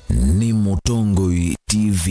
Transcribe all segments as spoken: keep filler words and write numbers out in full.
nĩ Mũtongoi T V.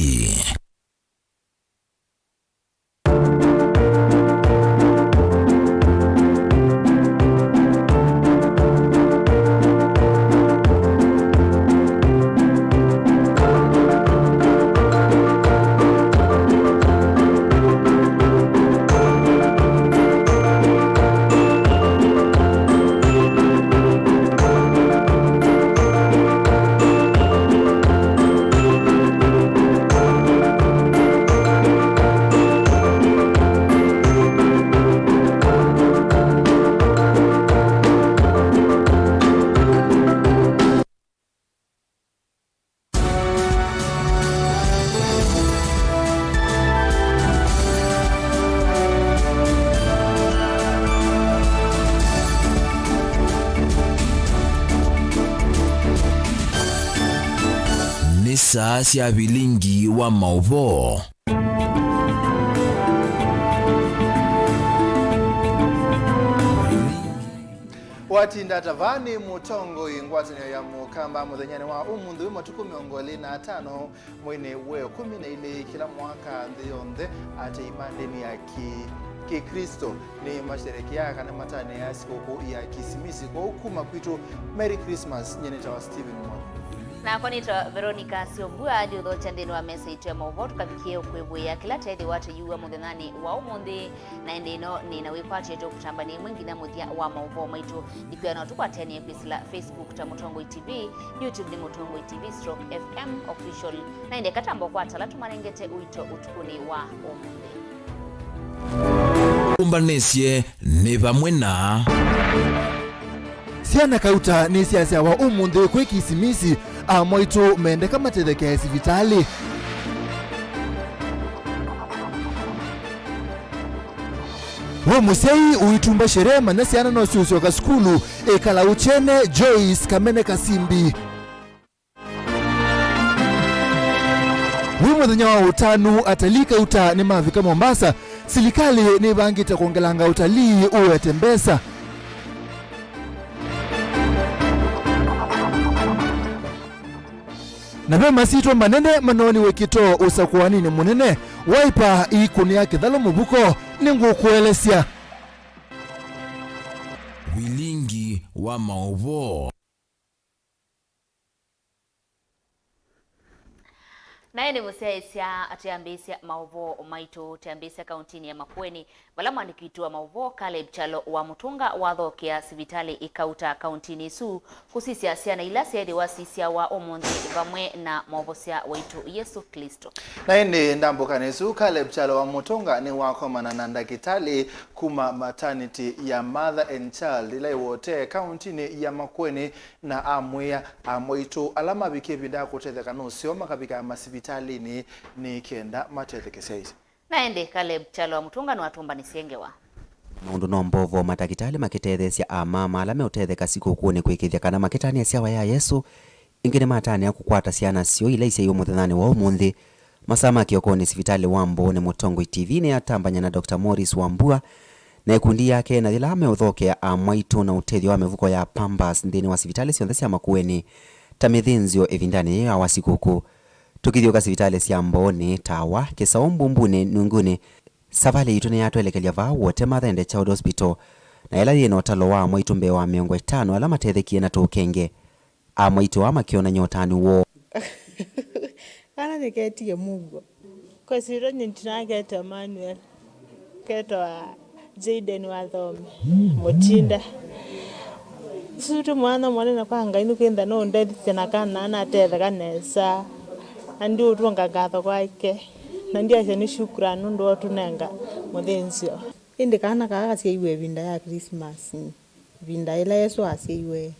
Nĩ saa sya vilingi wa maũvoo. Watinda ata vaa nĩ Mũtongoi ngwatanĩo ya Mũkamba mũthenyanĩ wa ũmũnthĩ wĩ matukũ mĩongo ĩlĩ na atano mweinĩ wa ĩkũmi na ilĩ kĩla mwaka nthĩ yonthe aatĩĩi ma ndĩni ya ki- Kĩklĩsto nĩ masherekeaa kana matanĩaa sikũkũ ya Kisimisi. Kwoou kuma kwitũ, Merry Christmas, nyie nĩtawa Stephen Mwa. Nakwa nĩtawa Veronica Siombua, ndiũthokya nthĩnĩ wa mesa itũ ya maũvoo, tũkavikĩe ũkwĩvũĩa kĩla tethĩwa tũyĩw'a mũthenyanĩ wa ũmũnthĩ, na ĩndĩ ĩno nĩ na wĩkwatyo tũkũtambania ĩmwe nginya mũthya wa maũvoo maitũ. Nĩkwĩa no tũkwatanie kwĩsĩla Facebook ta Mũtongoi T V, YouTube nĩ Mũtongoi T V stroke F M Official, na ĩndĩ katambo kwa tala tũmanengete ũito ũtukũnĩ wa ũmũnthĩ. Ũmbanĩsye nĩ vamwe na. Syana kauta nĩsyasyawa ũmũnthĩ kwĩ Kisimisi, amwaitũ mendeka matethekee sivitalĩ. We mũsyai ũitumba sherehe, manya syana no siũsyoka sukulu, ĩkala ũkyene. Joyce Kamene Kasimbi. Wĩ mũthenya wa ũtanu, atalii kauta nĩmavika Mombasa. Silikalĩ nĩvangĩte kwongelanga ũtalii ũete mbesa. Na ve masitwa manene manooniwe kĩtoo ũsakũaninĩ mũnene. Wiper ĩikũnĩa kĩthalũ mũvuko, nĩngũkũelesya. Vilingi wa maũvoo. Naĩ nĩ mũsyaĩĩsya, tũyambĩĩsya maũvoo maitũ, tũyambĩĩsya kauntinĩ ya Makueni, vala mwandĩki witũ wa maũvoo Caleb Kyalo wa Mũtũnga wathokea sivitalĩ ĩkauta kauntinĩ ĩsu kũsisya syana ila syeethĩwa sisyawa ũmũnthĩ vamwe na Mwovosya waitũ Yesũ Klĩsto. Na ĩndĩ ndambũkanĩ ĩsu, Caleb Kyalo wa Mũtũnga nĩwakomana na ndakĩtalĩ kuma maternity ya Mother and Child ĩla ĩ Wote kauntinĩ ya Makueni, na amwĩa amwaitũ ala mavikie ĩvinda ya kũtetheka nũseo makavika masivitalĩnĩ nĩ kenda matetheke syaisye. Na ĩndĩ Caleb Kyalo wa Mũtũnga nĩwatũmbanĩsye ngewa. Maũndũ no mbovo, matakĩtalĩ makĩtetheesya amama ala meũtetheka sikũkũnĩ kwĩkĩĩthya kana makĩtanĩa syawa ya Yesũ. Ĩngĩ nĩmatanĩa kũkwata syana syoo ila isyaiwe mũthenyanĩ wa ũmũnthĩ. Masaa ma kĩokonĩ sivitalĩ wa Mbooni, Mũtongoi T V nĩyatambany'a na Doctor Morris Wambua na ĩkundi yake, na yĩla meũthokea amwaitũ na ũtethyo wa mĩvuko ya Pampers nthĩnĩ wa sivitalĩ syonthe sya Makueni ta mĩthĩnzĩo ĩvindanĩ yĩĩ ya wa sikũkũ. Tũkĩthyũũka sivitalĩ sya Mbooni, Tawa, Kĩsaũ, Mbumbunĩ, Nungunĩ, savalĩ yitũ nĩyatwelekelya vaa Wote Mother and Child Hospital, na ĩla yĩ na ũtalo wa amwaitũ mbee wa mĩongo ĩtano ala matethekie na tũũkenge. Amwaitũ aa makĩonany'a ũtanu woo. Kana nĩketie mũuo. Kwesĩlwe nĩ ntina aketwa Emmanuel. Ketwa Jayden Wathome Mũtinda. Sutĩ mwana mũnene kwa Ngai nĩkwĩntha no ũndethĩtye na kana natetheka nesa. Na ndiũtũnga ngatho kwake. Na ndiasya nĩ shukran nũndũ wa ũtũnenga mũthĩnzĩo. Ĩndĩ kana kaa kasyaiwe ĩvinda ya Christmas. Ĩvinda yĩla Yesũ wasyaiwe.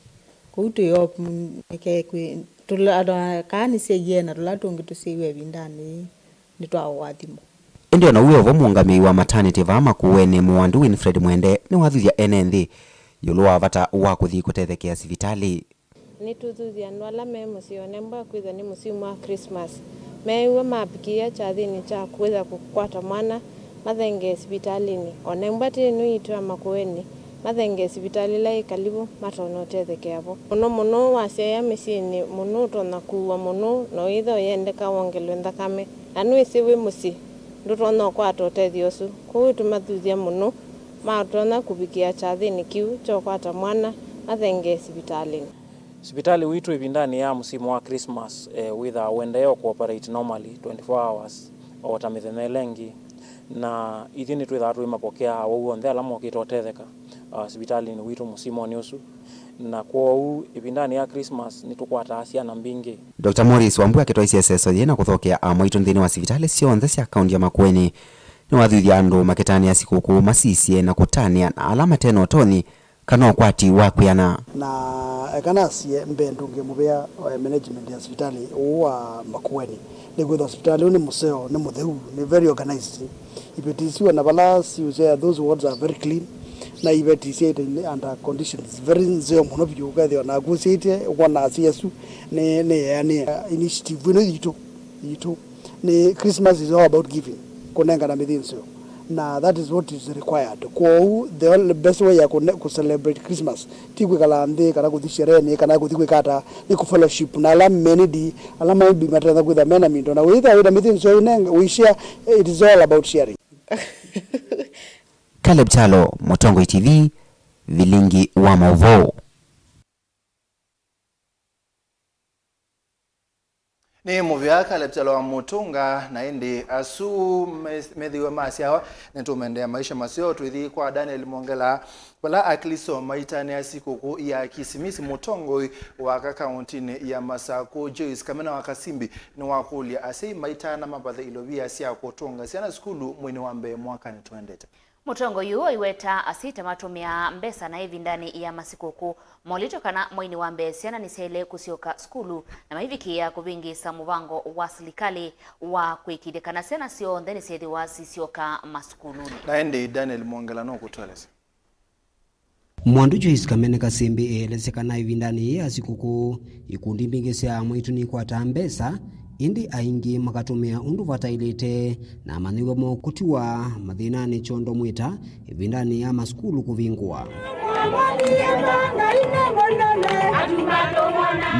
Kũu twĩ op, nĩke kwĩ, tũla, andũ a kaa nĩsyaiee na tũla tũngĩ tũsyaiwe ĩvindanĩ yĩĩ nĩ twa ũathimo. Ĩndĩ o na wĩ o vo, mũũngamĩi wa maternity vaa Makueni, Mũwandu Winfred Mwende, nĩwathuthya ene nthĩ ĩũlũ wa vata wa kũthi kũtethekea sivitalĩ. Nĩtũthuthya andũ ala me mũsyĩ o nembwa kwĩthwa nĩ mũsimu wa Christmas. Meew'a mavikĩĩa kyathĩnĩ kya kwĩtha kũkwata mwana, mathengee sivitalĩnĩ. O nembwa ĩtĩ ĩno yitũ ya Makueni, mathengee sivitalĩ ĩla yĩ kalivũ matonya ũtethekea vo. Mũno mũno wasyaĩa mĩsyĩnĩ, mũnũ ũtonya kuua mũnũ, na ũyĩthĩa ũyendeka wongelwe nthakame. Na nĩwĩsĩ wĩ mũsyĩ ndũtonya ũkwata ũtethyo ũsu, kwoou tũmathuthya mũno matonya kũvikĩa kyathĩnĩ kĩu kya ũkwata mwana mathengee sivitalĩnĩ. Sivitalĩ witũ ĩvindanĩ ya mũsimu wa Christmas, eh, wĩthaa ũendee o kũoperate normally twenty-four hours, o ta mĩthenya ĩla ĩngĩ. Na ithyĩ nĩtwĩthaa tũimapokea awau onthe ala mokĩte ũtetheka, ah, sivitalĩnĩ witũ mũsimonĩ ũsu. Na kwoou ĩvindanĩ ya Christmas nĩtũkwataa syana mbingĩ. Doctor Morris Wambua akĩtwaisye ĩseso yĩĩ na kũthokea amwaitũ nthĩnĩ wa sivitalĩ syonthe sya kaunti ya Makueni. Nĩwathuthya andũ makĩtanĩa sikũkũ masisye na kũtanĩa na ala mate na ũtonyi kana ũkwati wa kwĩana. Na eka nasye mbee ndũngĩ mũvea, eh, management ya sivitalĩ ũũ wa Makueni, nĩkwĩthwa sivitalĩ ũũ nĩ mũseo, nĩ mũtheu, nĩ very organized. Iveti isu ona vala siũsea, those wards are very clean. Na iveti isyaĩte in, under conditions very nzeo mũno vyũ, ũkethĩwa naku ũsyaĩtye ũkwona asyai asu nĩ, nĩ eanĩe. Initiative ĩno yitũ, yitũ nĩ Christmas is all about giving, kũnengana mĩthĩnzĩo, na that is what is required. Kwoou the only best way ya kũne-, kũcelebrate Christmas ti kwĩkala nthĩ kana kũthi sherehenĩ kana kũthi kwĩka ata, nĩ kũfellowship na ala menidi, ala maybe matenda kwĩtha mena mindo, na wĩtha wĩna mĩthĩnzĩo ũinenga, ũishare, it is all about sharing. Caleb Kyalo, Mũtongoi T V, vilingi wa maũvoo. Nĩ mũvea Caleb Kyalo wa Mũtũnga, na ĩndĩ asu me-, methĩwe masyawa, nĩtũmendea maisha maseo. Twĩthi kwa Daniel Mwongela, vala Aklĩsto maitanĩa sikũkũ ya Kisimisi, mũtongoi wa aka kaũntĩnĩ ya Masakũ, Joyce Kamene wa Kasimbi, nĩwakũlya asyai maitana mavathe ilovia sya kũtũnga syana sukulu mweinĩ wa mbee mwakanĩ tũendete. Mũtongoi ũũ aiweta asyai ta matũmĩaa mbesa na ĩvindanĩ ya masikũkũ. Molĩtwe kana mweinĩ wa mbee syana nĩsyaĩle kũsyoka sukulu, na maivikĩĩa kũvĩngĩĩsa mũvango wa silikalĩ wa kũĩkĩĩthya kana syana syonthe nĩsyĩthĩwa sisyoka masukulunĩ. Na ĩndĩ Daniel Mwongela nũkũtũelesya. Mwandu Joyce Kamene Kasimbi eelesya kana ĩvindanĩ yĩĩ ya sikũkũ, ikundi mbingĩ sya amwaitũ nikwataa mbesa, ĩndĩ aingĩ makatũmĩa ũndũ vataĩlĩte, na amanyĩw'a moo kũtiwa mathĩnanĩ kyondo mwĩta ĩvindanĩ ya masukulu kũvingũa.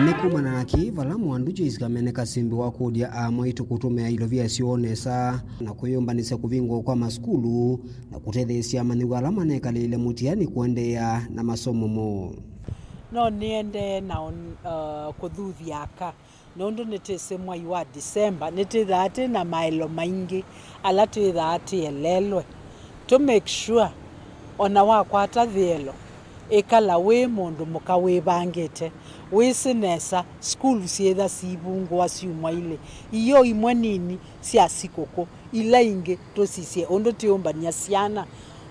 Nĩ kumana na kĩĩ vala Mwandu Joyce Kamene Kasimbi wakũlya amwaitũ kũtũmĩa ilovia syoo nesa na kwĩyũmbanĩsya kũvingũa kwa masukulu, na kũtetheesya amanyĩw'a ala manekalĩle mũtiani kũendeea na masomo moo. No nĩendee na on-, uh, kũthuthya aka, nũndũ nĩtwĩsĩ mwai wa December nĩtwĩthaa twĩ na maelo maingĩ ala twĩthaa tũeleelwe. To make sure ona wakwata thĩelo, ĩkala wĩ mũndũ mũka wĩvangĩte, wĩsĩ nesa sukulu syĩtha siivungũa syumwa ilĩ, iyoo imwe nini sya sikũkũ, ila ingĩ tũsisye ũndũ tũũmbany'a syana.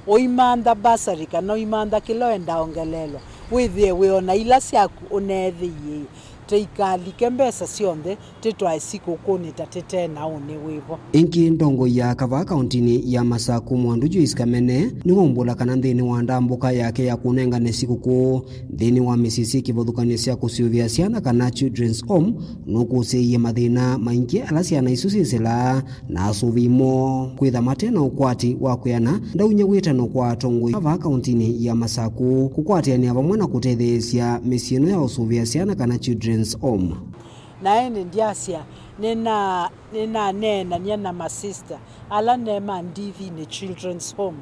Ũimantha bursary kana ũimantha kĩla ũendaa ongeleelwa, wĩthĩe wĩona ila syaku ũneethĩie. Tũikalike mbesa syonthe tũtwae sikũkũnĩ ta tũte na ũnĩ wĩvo. Ĩngĩ, ndongoi ya aka vaa kaũntĩnĩ ya Masakũ Mwandu Joyce Kamene nĩwaumbũla kana nthĩnĩ wa ndambũka yake ya kũnengane sikũkũ nthĩnĩ wa mĩsyĩ syĩ kĩvathũkany'o sya kũsũvĩa syana kana children's home, nũkũsĩĩie mathĩna maingĩ ala syana isu syĩsĩlaa na asũvĩi moo kwĩtha mate na ũkwati wa kwĩana. Ndauny'a wĩtano kwa atongoi vaa kaũntĩnĩ ya Masakũ kũkwatĩanĩa vamwe na kũtetheesya mĩsyĩ ĩno ya ũsũvĩa syana kana children's home. Na ĩndĩ ndyasya, nĩna-, nĩnaneenany'a na masista ala ne ma Ndivinĩ Children's Home,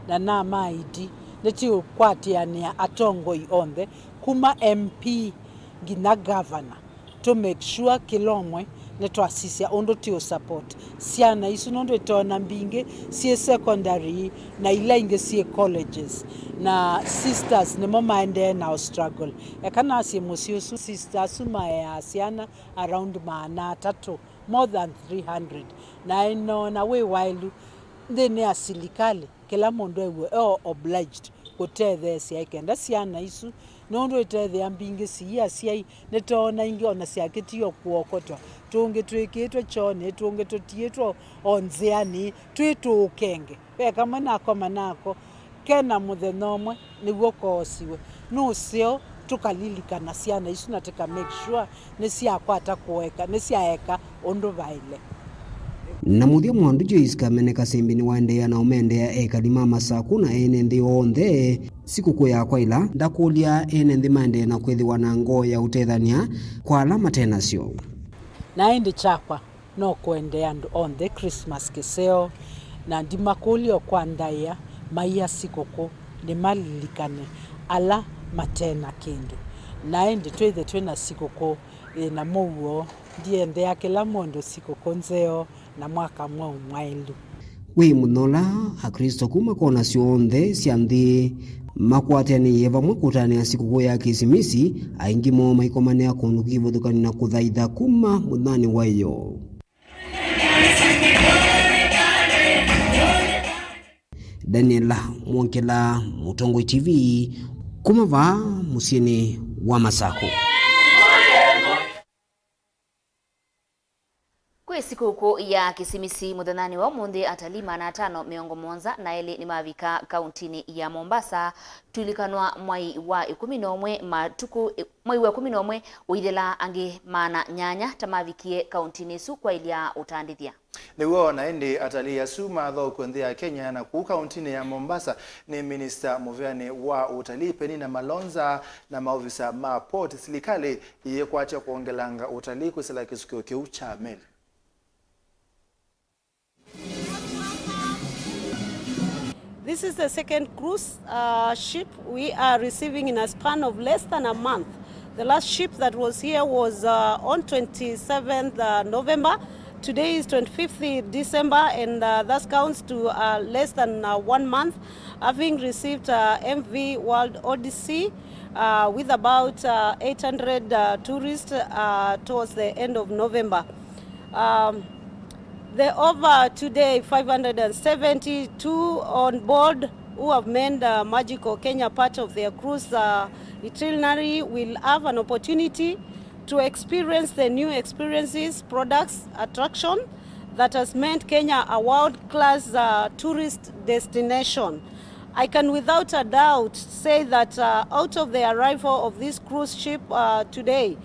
na na ma Idi, nĩtũũkwatĩanĩa atongoi onthe, kuma M P nginya gavana, to make sure kĩla ũmwe nĩtwasisya ũndũ tũũ support syana isu, nũndũ ĩtonya mbingĩ syĩ secondary na ila ingĩ syĩ colleges, na sisters nĩmo maendee na struggle. Eka nasye mũsyĩ ũsu, sisters asu maeaa syana around maana atatũ, more than three hundred, na ĩnoona wĩ waĩlu nthĩnĩ ya silikalĩ. Kĩla mũndũ ew'e e obliged kũtetheesya ĩkenda syana isu, nũndũ ĩtethĩa mbingĩ sii asyai, nĩtoona ingĩ ona syakĩtie o kũokotwa, tũngĩ twĩkĩĩtwe kyoonĩ, tũngĩ tũtiĩtwe o nzĩanĩ, twĩ tũũkenge. Ve kamwe nakoma nako, kena mũthenya ũmwe nĩw'o koosiwe. Nũseo tũkalilikana syana isu na tũka make sure nĩsyakwata kũeka, nĩsyaeka ũndũ vaĩle. Na mũthya mwandu Joyce Kamene Kasembi nĩwaendeea na ũmendea ekali ma Masaku na ene nthĩ onthe sikũkũ ya kwaĩla. Ndakũlya ene nthĩ maendee na kwĩthĩwa na ngoo ya ũtethany'a kwa ala mate nasyo. Na ĩndĩ kyakwa no kũendee andũ onthe Christmas kĩseo, na ndimakũlya o kwa ndaĩa maia sikũkũ, nĩmalilikane ala mate na kĩndũ. Na ĩndĩ twĩthe twĩ na sikũkũ yĩ na mũuo. Ndiendea kĩla mũndũ sikũkũ nzeo na mwaka mweũ mwaĩlu. Wĩ mũnyola, Aklĩsto kuma kona syonthe sya nthĩ makwatĩanĩie vamwe kũtanĩa sikũkũ ya Kĩsimisi, aingĩ moo maikomanĩa kũndũ kĩvathũkany'o na kũthaitha kuma mũthanĩ wa ĩyoo. Daniela Mwongela, Mũtongoi T V, kuma vaa mũsyĩnĩ wa Masakũ. Kwĩ sikũkũ ya Kĩsimisi mũthenyanĩ wa ũmũnthĩ, atalii maana atano mĩongo mũonza na elĩ nĩmavika kauntinĩ ya Mombasa. Tuilikanwa mwai wa ĩkũmi na ũmwe matukũ, mwai wa ĩkũmi na ũmwe ũithela, angĩ maana nyanya ta mavikie kauntinĩ ĩsu kwaĩlya ũtandĩthya. Nĩw'o, na ĩndĩ atalii asu mathokw'e nthĩ ya Kenya na kũu kauntinĩ ya Mombasa nĩ minista mũveanĩ wa ũtalii Penina Malonza na maovisa ma port. Silikalĩ ĩyĩkwatya kwongelanga ũtalii kwĩsĩla kĩsukĩo kĩu kya meli. This is the second cruise, uh, ship we are receiving in a span of less than a month. The last ship that was here was, uh, on twenty-seventh, uh, November. Today is twenty-fifth December, and, uh, that counts to, uh, less than, uh, one month, having received, uh, M V World Odyssey, uh, with about, uh, eight hundred, uh, tourists, uh, towards the end of November. Um, the over today, five hundred and seventy-two on board who have made, uh, Magical Kenya part of their cruise, uh, itinerary, will have an opportunity to experience the new experiences, products, attraction that has made Kenya a world-class, uh, tourist destination. I can without a doubt say that, uh, out of the arrival of this cruise ship, uh, today,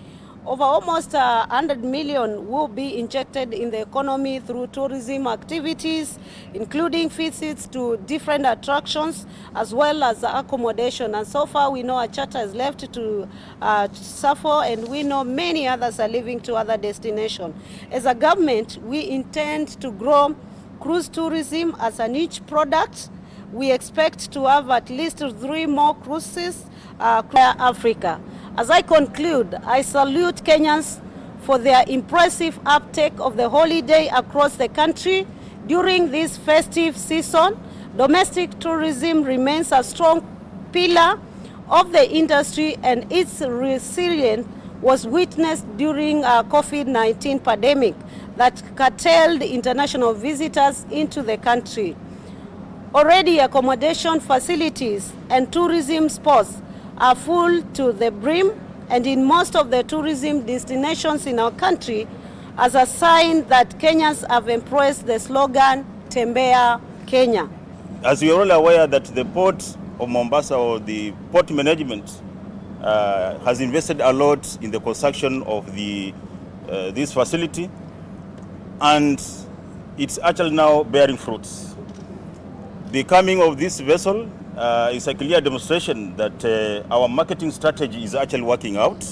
over almost, uh, hundred million will be injected in the economy through tourism activities, including visits to different attractions, as well as accommodation. And so far, we know a charter is left to, uh, SAFO, and we know many others are leaving to other destinations. As a government, we intend to grow cruise tourism as a niche product. We expect to have at least three more cruises, uh, across Africa. As I conclude, I salute Kenyans for their impressive uptake of the holiday across the country during this festive season. Domestic tourism remains a strong pillar of the industry, and its resilience was witnessed during a COVID nineteen pandemic that curtailed international visitors into the country. Already, accommodation facilities and tourism spots are full to the brim, and in most of the tourism destinations in our country, as a sign that Kenyans have embraced the slogan, "Tembea Kenya." As we are all aware that the port of Mombasa, or the port management, uh, has invested a lot in the construction of the, uh, this facility, and it's actually now bearing fruits. The coming of this vessel, uh, is a clear demonstration that, uh, our marketing strategy is actually working out,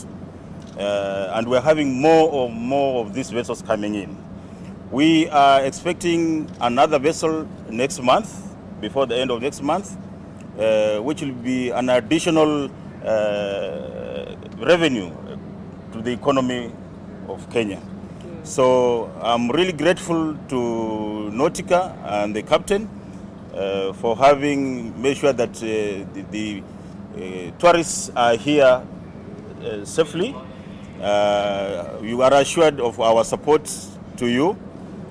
uh, and we're having more and more of these vessels coming in. We are expecting another vessel next month, before the end of next month, uh, which will be an additional, uh, revenue to the economy of Kenya. So I'm really grateful to Nautica and the captain, uh, for having made sure that, uh, the, the, uh, tourists are here, uh, safely. Uh, you are assured of our support to you.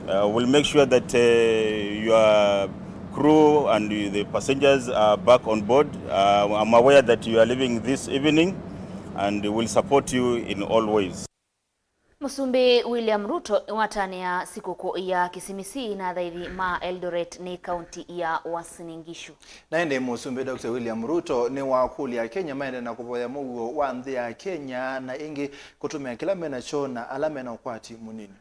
Uh, we'll make sure that, uh, your crew and the passengers are back on board. Uh, I'm aware that you are leaving this evening, and we'll support you in all ways. Mũsumbĩ William Ruto nĩwatanĩa sikũkũ ya Kĩsimisi na athaithi ma Eldoret nĩ kaunti ya Uasin Gishu. Na ĩndĩ Mũsumbĩ Doctor William Ruto nĩwakũlya Akenya maende na kũvoya mũuo wa nthĩ ya Kenya na ĩngĩ kũtũmĩa kĩla menakyo na ala mena ũkwati mũnini.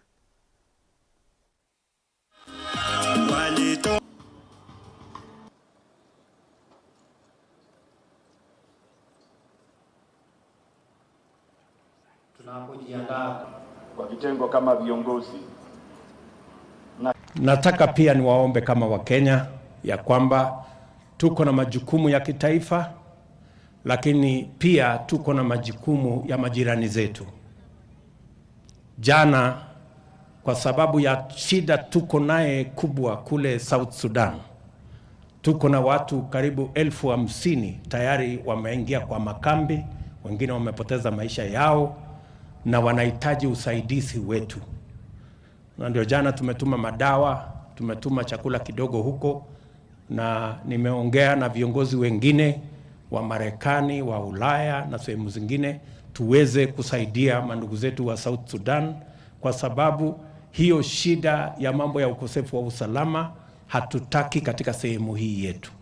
Tunapojiandaa kwa vitengo kama viongozi. Na nataka pia niwaombe kama Wakenya ya kwamba tuko na majukumu ya kitaifa, lakini pia tuko na majukumu ya majirani zetu. Jana, kwa sababu ya shida tuko naye kubwa kule South Sudan, tuko na watu karibu elfu hamsini tayari wameingia kwa makambi, wengine wamepoteza maisha yao na wanahitaji usaidizi wetu. Na ndio jana tumetuma madawa, tumetuma chakula kidogo huko, na nimeongea na viongozi wengine wa Marekani, wa Ulaya na sehemu zingine, tuweze kusaidia mandugu zetu wa South Sudan, kwa sababu hiyo shida ya mambo ya ukosefu wa usalama hatutaki katika sehemu hii yetu.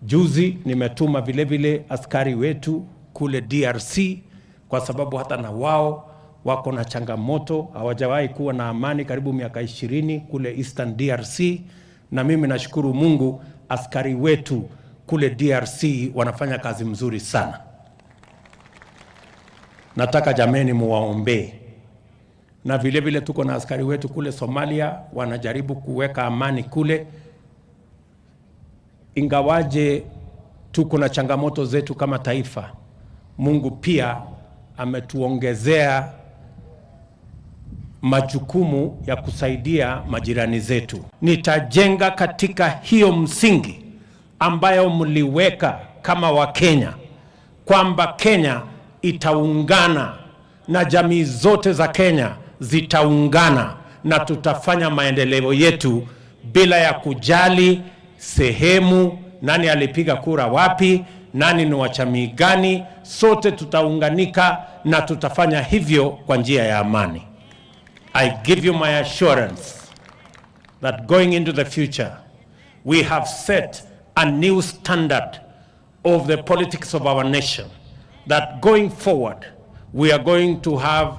Juzi nimetuma vile vile askari wetu kule D R C, kwa sababu hata na wao wako na changamoto, hawajawahi kuwa na amani karibu miaka ishirini kule Eastern D R C, na mimi nashukuru Mungu, askari wetu kule D R C wanafanya kazi mzuri sana. Nataka jameni muwaombee. Na vile vile tuko na askari wetu kule Somalia, wanajaribu kuweka amani kule. Ingawaje tuko na changamoto zetu kama taifa, Mungu pia ametuongezea majukumu ya kusaidia majirani zetu. Nitajenga katika hiyo msingi ambayo mliweka kama Wakenya, kwamba Kenya itaungana na jamii zote za Kenya zitaungana na tutafanya maendeleo yetu bila ya kujali sehemu, nani alipiga kura wapi, nani ni wa jamii gani, sote tutaunganika na tutafanya hivyo kwa njia ya amani. I give you my assurance that going into the future, we have set a new standard of the politics of our nation, that going forward, we are going to have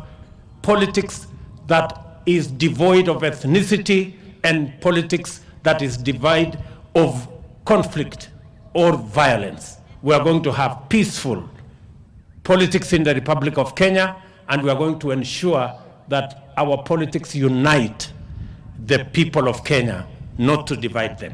politics that is devoid of ethnicity and politics that is devoid of conflict or violence. We are going to have peaceful politics in the Republic of Kenya, and we are going to ensure that our politics unite the people of Kenya, not to divide them.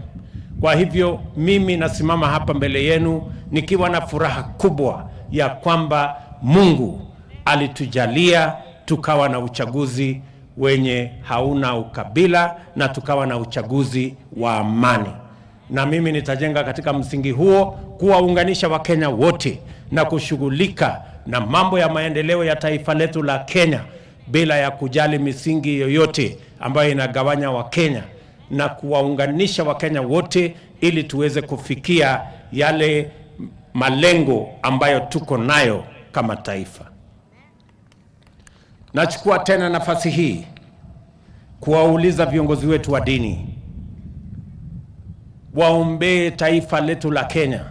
Kwa hivyo, mimi nasimama hapa mbele yenu nikiwa na furaha kubwa ya kwamba Mungu alitujalia tukawa na uchaguzi wenye hauna ukabila na tukawa na uchaguzi wa amani. Na mimi nitajenga katika msingi huo, kuwaunganisha Wakenya wote na kushughulika na mambo ya maendeleo ya taifa letu la Kenya bila ya kujali misingi yoyote ambayo inagawanya Wakenya, na kuwaunganisha Wakenya wote ili tuweze kufikia yale malengo ambayo tuko nayo kama taifa. Nachukua tena nafasi hii kuwauliza viongozi wetu wa dini waombee taifa letu la Kenya.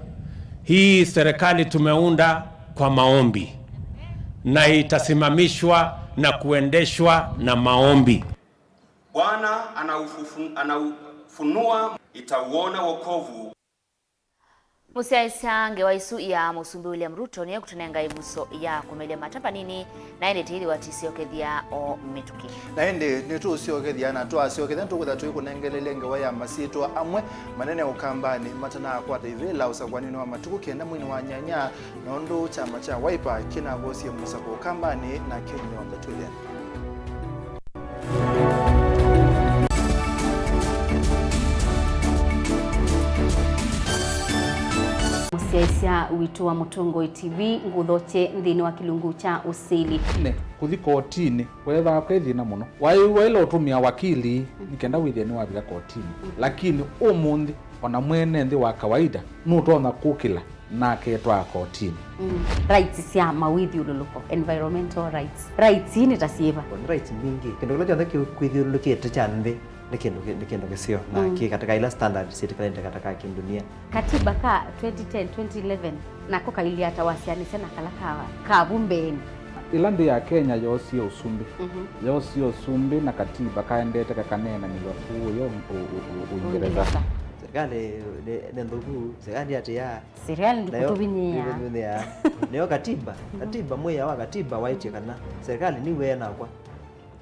Hii serikali tumeunda kwa maombi na itasimamishwa na kuendeshwa na maombi. Bwana anaufufu-, anaufunua, itauona wokovu. Mũsyaĩĩsya ngewa ĩsu ya Mũsumbĩ William Ruto nĩyo ĩkũtũnenga ĩvuso ya kũmelya mata vanini, na ĩndĩ twĩthĩwa tũisyokethya o mĩtũkĩ. Na ĩndĩ nĩtũũsyokethya, na twasyokethya nĩtũkwĩtha tũikũnengeleelya ngewa ya masyĩtwa amwe manene Ũkambanĩ matanakwata ivĩla ũsakũanĩnĩ wa matukũ kenda mweinĩ wa nyanya, nũndũ kyama kya Wiper kĩnavosie mũsako Ũkambanĩ na kĩu nĩonthe twĩthĩane. Mũsyaĩĩsya witũ wa Mũtongoi T V, ngũthokye nthĩnĩ wa kĩlungu kya ũsili. Ne, kũthi kotinĩ kũethaa kwĩ thĩna mũno. Waĩ waĩle ũtũmĩa wakili nĩ kenda wĩthĩe nĩwavika kotinĩ. Lakini ũmũnthĩ, ona mwene nthĩ wa kawaida nũtonya kũkĩla na aketwaa kotinĩ. Mm. Rights sya mawĩthyũlũlũko, environmental rights. Rights ii nĩ ta syĩva? Nĩ rights mbingĩ. Kĩndũ kĩla kyonthe kĩ-, kwĩthyũlũlũkĩte kya nthĩ nĩ kĩndũ kĩ-, nĩ kĩndũ kĩseo, na mm, kĩ kataka ila standard syĩtĩkĩlanĩte kataka kĩndunia. Katiba ka twenty ten, twenty eleven nako kailyĩ ata wasyaanĩsya na kala ka, ka vu mbeenĩ? Ĩla nthĩ ya Kenya yoosie ũsumbĩ, mhm, yoosie ũsumbĩ na katiba kaendete kakaneenanĩw'a kũũya ũ-, ũ-, ũ-, ũ-, Ũingereza. Ũingereza. Serikali nĩ, nĩ nthũku, serikali ndĩatĩĩaa. Serikali nayo ndĩkũtũvinyĩaa. Ndĩkũtũvinyĩaa. Nĩyo katiba, katiba, mwĩao wa katiba waĩtye kana serikali nĩw'e nakwa.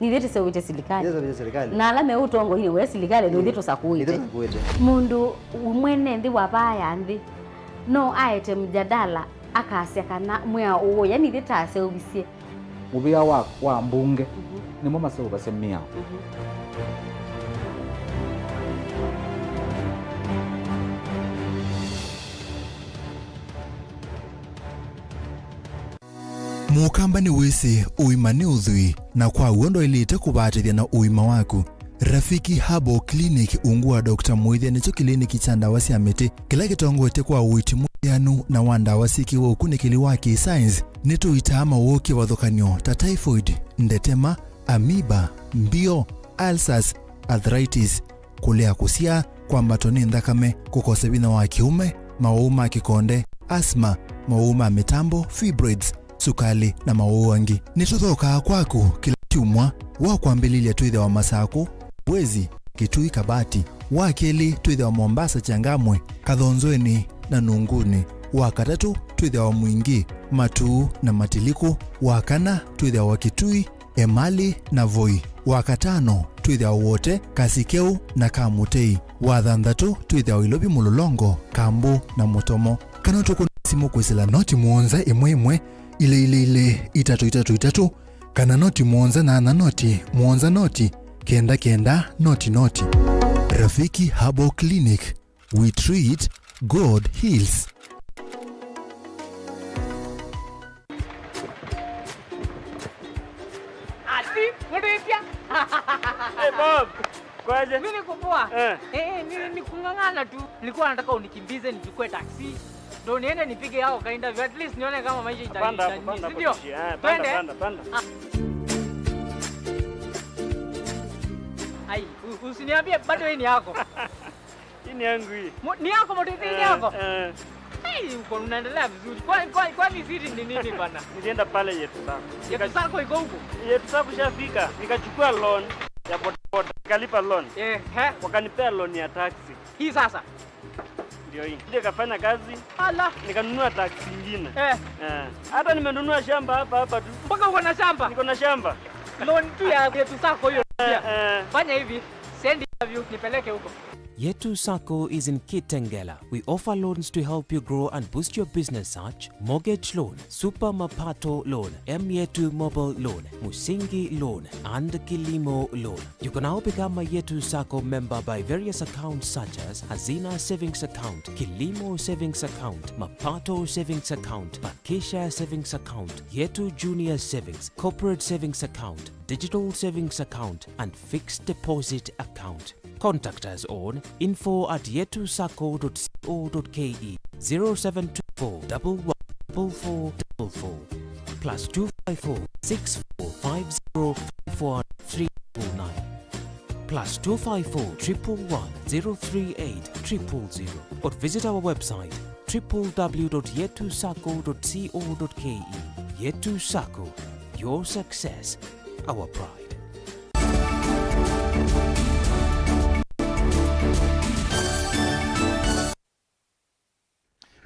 Nithyĩ tũseũvĩtye silikalĩ. Nithyĩ tũseũvĩtye silikalĩ. Na ala me ũtongoinĩ wa silikalĩ, nithyĩ tũsakũĩte. Nithyĩ tũsakũĩte. Mũndũ mwene nthĩ wa vaa ya nthĩ no aete mjadala akasya kana mwĩao ũũ, yani ithyĩ taseũvisye. Mũvĩa wa, wa mbunge, mhm, nĩmo maseũvasya mĩao. Mhm. Mũkamba nĩwĩsĩ ũima nĩ ũthwii, na kwa w'o ndwaĩlĩte kũvatĩthya na ũima waku. Rafiki Herbal Clinic ungu wa Doctor Mũĩthya nĩkyo kĩliniki kya ndawa sya mĩtĩ kĩla kĩtongoetye kwa ũiiti mwĩanu na wa ndawa syĩkĩwe ũkunĩkĩli wa kĩ-science. Nĩtũitaa mawũũ kĩvathũkany'o ta typhoid, ndetema, amoeba, mbio, ulcers, arthritis, kũlea kũsyaa, kwambatwa nĩ nthakame, kũkosa vinya wa kĩũme, mawũũ ma kĩkonde, asthma, mawũũ ma mĩtambo, fibroids, sukalĩ, na mawũũ angĩ. Nĩtũthookaa kwaku kĩla kyumwa. Wa kwambĩlĩlya twĩthĩawa Masakũ, Bwezi, Kitui, Kabati. Wa kelĩ twĩthĩawa Mombasa, Changamwe, Kathonzweni na Nunguni. Wa katatũ twĩthĩawa Mwingi, Matuu na Matiliku. Wa kana twĩthĩawa Kitui, Emali na Voi. Wa katano twĩthĩawa Wote, Kasikeu na Kamutei. Wa thanthatũ twĩthĩawa Ilovi, Mũlolongo, Kambu na Mũtomo. Kana ũtũkũne simũ kwĩsĩla noti mũonza ĩmwe ĩmwe, ilĩ ilĩ ilĩ, itatũ itatũ itatũ, kana noti mũonza nyanya noti mũonza noti kenda kenda noti noti. Rafiki Herbal Clinic, we treat, God heals. Ati, mũndũ ĩtya. Hey, Bob, kwaje? Mimi niko poa. Eh. Eh, eh, ni, ni kung'ang'ana tu. Nilikuwa nataka unikimbize nichukue taxi. Ndio niende nipige yao ka interview. At least nione kama maisha ita-, panda hapo, ita-, panda hapo, ndio. Tishia. Eh, panda, twende. Panda, panda. Ah. Ai, u-, usiniambie bado hii ni yako. Hii ni yangu hii. Mo-, ni yako moto, hii ni yako? Eh, eh. Hey, uko unaendelea vizuri. Kwa, kwa, kwani siri ni nini bana? Nilienda pale Yetu Sacco. Yetu Sacco iko huko? Yetu Sacco shafika. Nikachukua loan ya bodaboda. Nikalipa loan. Eh, he. Wakanipea loan ya taxi. Hii sasa? Ndio hii. Ndio ikafanya kazi. Ala. Nikanunua taxi ingine. Eh. Eh. Hata nimenunua shamba hapa hapa tu. Mpaka uko na shamba? Niko na shamba. Loan tu ya Yetu Sacco hiyo. Eh, pia. Eh. Fanya hivi. Send interview, nipeleke huko. Yetu Sacco is in Kitengela. We offer loans to help you grow and boost your business such mortgage loan, super mapato loan, M Yetu mobile loan, musingi loan, and kilimo loan. You can now become a Yetu Sacco member by various accounts such as Hazina Savings Account, Kilimo Savings Account, Mapato Savings Account, Bakisha Savings Account, Yetu Junior Savings, Corporate Savings Account, Digital Savings Account, and Fixed Deposit Account. Contact us on info at yetusacco dot co dot ke, zero seven two four, double one, double four, double four, plus two five four, six four five zero, five four three four nine, plus two five four, triple one, zero three eight, triple zero, or visit our website, triple w dot yetusacco dot co dot ke. Yetu Sacco, your success, our pride.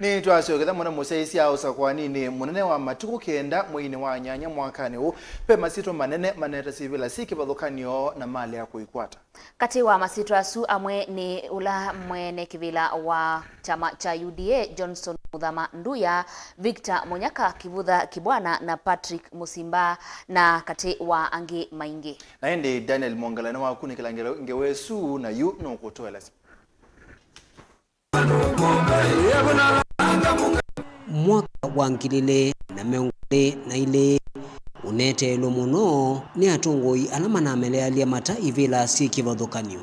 Nĩtwasyokethya mũno mũsyaĩĩsya ũsakũaninĩ mũnene wa matukũ kenda mweinĩ wa nyanya mwakanĩ ũũ. Ve masyĩtwa manene maneete syĩvĩla syĩ kĩvathũkany'o na malea kũikwata. Katĩ wa masyĩtwa asu amwe nĩ ũla mwene kĩvĩla wa kyama kya U D A, Johnson Muthama Nduya, Victor Munyaka Kivutha Kibwana na Patrick Musimba, na katĩ wa angĩ maingĩ. Na ĩndĩ Daniel Mwongela nĩwakunĩkĩla ngewa, ngewa ĩsu, na yu nũkũtũelesya. Mwaka wa ngili ilĩ na mĩongo ĩlĩ na ilĩ ũneteelwe mũno nĩ atongoi ala manamelealya mata ivĩla syĩ kĩvathũkany'o.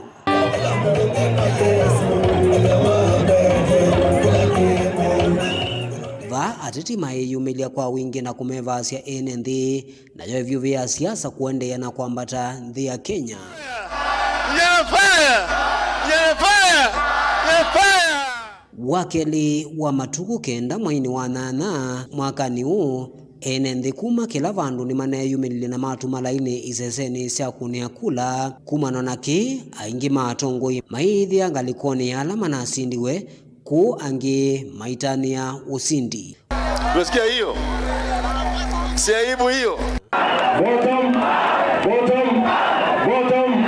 Vaa ateti mayĩyumĩlya kwa wingĩ na kũmevaasya ene nthĩ. Nayo ĩvyũvĩ ya siasa kũendeea na kwambata nthĩ ya Kenya. Nyerere fire! Nyerere fire! Nyerere fire! Wa kelĩ wa matukũ kenda mweinĩ wa nyanya mwakanĩ ũũ, Ene nthĩ kuma kĩla vandũ nĩmaneyumĩlilye na matuma lainĩ isesenĩ sya kũnĩa kula. Kumana na kĩĩ, aingĩ ma atongoi maiĩthĩa ngalĩkonĩ ya ala manasindiwe, kũu angĩ maitanĩa ũsindi. Umesikia hiyo? Si aibu hiyo? Bottom, bottom, bottom.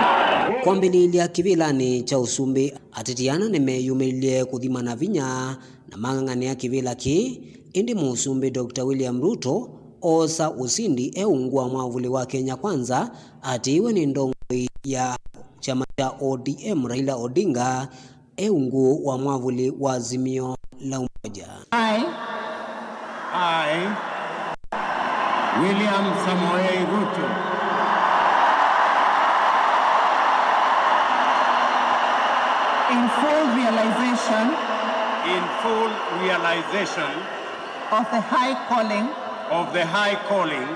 Kwambĩlĩĩlya kĩvĩlanĩ kya ũsumbĩ, ateti ana nĩmeyumĩlilye kũthimana vinya na mang'ang'anĩa kĩvĩla kĩĩ, ĩndĩ Mũsumbĩ Doctor William Ruto oosa ũsindi e ungu wa mwavuli wa Kenya Kwanza, atiiwe nĩ ndongoi ya kyama kya O D M Raila Odinga e ungu wa mwavuli wa Azimio la Umoja. I, I, William Samoei Ruto, in full realization, in full realization of the high calling, of the high calling,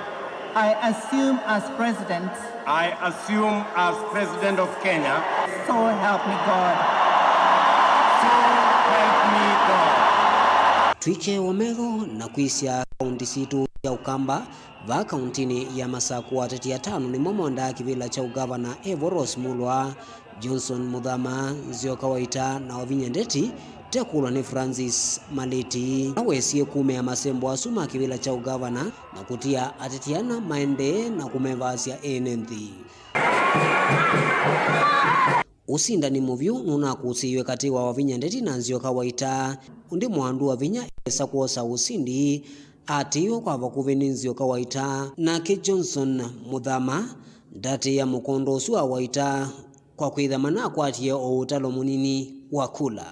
I assume as President, I assume as President of Kenya. So help me God. So help me God. Twĩkĩe ũmetho na kwĩsya kaunti sitũ sya Ũkamba. Vaa kauntinĩ ya Masakũ, ateti atano nĩmo mondaa kĩvĩla kya ũgavana, evo Rose Mulwa, Johnson Muthama, Nzioka Waita na Wavinya Ndeti, tekũlwa nĩ Francis Malĩti. Awesie kumĩa masembo asu ma kĩvĩla kya ũgavana na kũtia ateti ana maendee na kũmevasya ene nthĩ. Ũsindani mũvyũ nũnakũsĩiwe katĩ wa Wavinya Ndeti na Nzioka Waita. Ũndĩ Mwandu Wavinya esa kwosa ũsindi, atiiwe kwa vakuvĩ nĩ Nzioka Waita. Nake Johnson Muthama ndatĩĩa mũkondo ũsu wa Waita kwa kwĩtha manakwatie o ũtalo mũnini wa kula.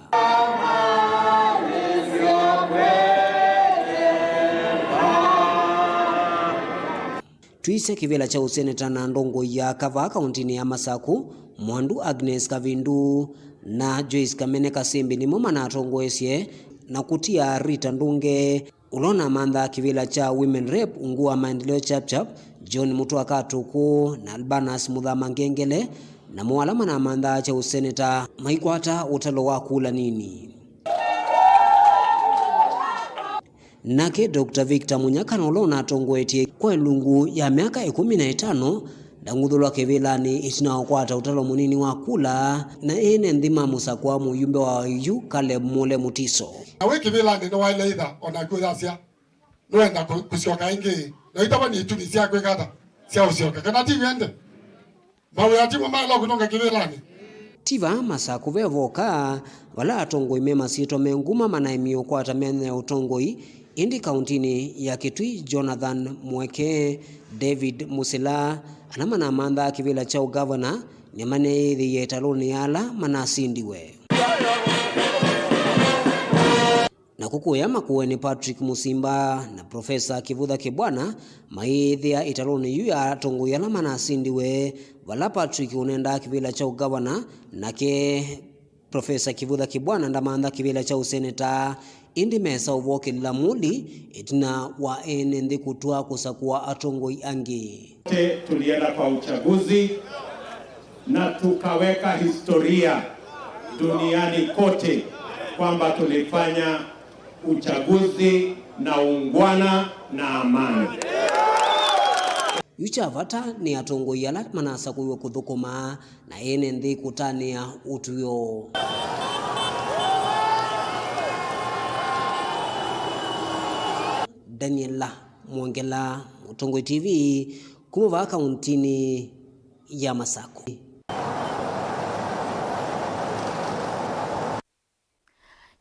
Twĩsĩ kĩvĩla kya ũseneta na ndongoi ya kavaa kauntinĩ ya Masakũ, Mwandu Agnes Kavindu na Joyce Kamene Kasimbi nĩmo manatongoesye na kũtia Rita Ndunge, ũla ũnamanthaa kĩvĩla kya Women Rep ungu wa Maendeleo Chapchap, John Mutua Katuku na Albanas Muthama Ngengele, namo ala manamanthaa kya ũseneta maikwata ũtalo wa kula nini. Nake Doctor Victor Munyaka, na ũla ũnatongoetye kwa ĩlungu ya myaka ĩkũmi na ĩtano, ndang'uthũlwa kĩvĩlanĩ ĩtina wa kũkwata ũtalo mũnini wa kula, na ene nthĩ mamũsakũa mũyumbe wa Waiyu, Caleb Mule Mutiso. Na wĩ kĩvĩlanĩ nĩwaĩle ĩtha o naku ũyasya nũenda kũ-, kũsyoka ĩngĩ, na itava nĩ itumi sya kwĩka ata sya ũsyoka, kana ti wende? Mawĩa ti mo maĩle kũnũnga kĩvĩlanĩ. Ti vaa Masakũ ve voka, vala atongoi me masyĩtwa me nguma manaemie ũkwata myanya ya ũtongoi, ĩndĩ kauntinĩ ya Kitui, Jonathan Mweke, David Musila, ala manamanthaa kĩvĩla kya ũgavana, nĩmaneethĩie ĩtalũnĩ ya ala manasindiwe. Na kũkũya makũenĩ Patrick Musimba na Profesa Kivutha Kibwana maiĩthĩa ĩtalũnĩ yu ya atongoi ala manasindiwe, vala Patrick ũnendaa kĩvĩla kya ũgavana, nake Profesa Kivutha Kibwana ndamantha kĩvĩla kya ũseneta, ĩndĩ mesa ũvokĩlĩla mũli ĩtina wa ene nthĩ kũtw'a kũsakũa atongoi angĩ. Wote tulienda kwa uchaguzi na tukaweka historia duniani kote kwamba tulifanya uchaguzi na ungwana na amani. Yu kya vata nĩ atongoi ala manasakũiwe kũthũkũma na ene nthĩ kũtanĩa ũtw'ĩo. Daniela Mwongela, Mũtongoi T V, kuma vaa kauntinĩ ya Masakũ.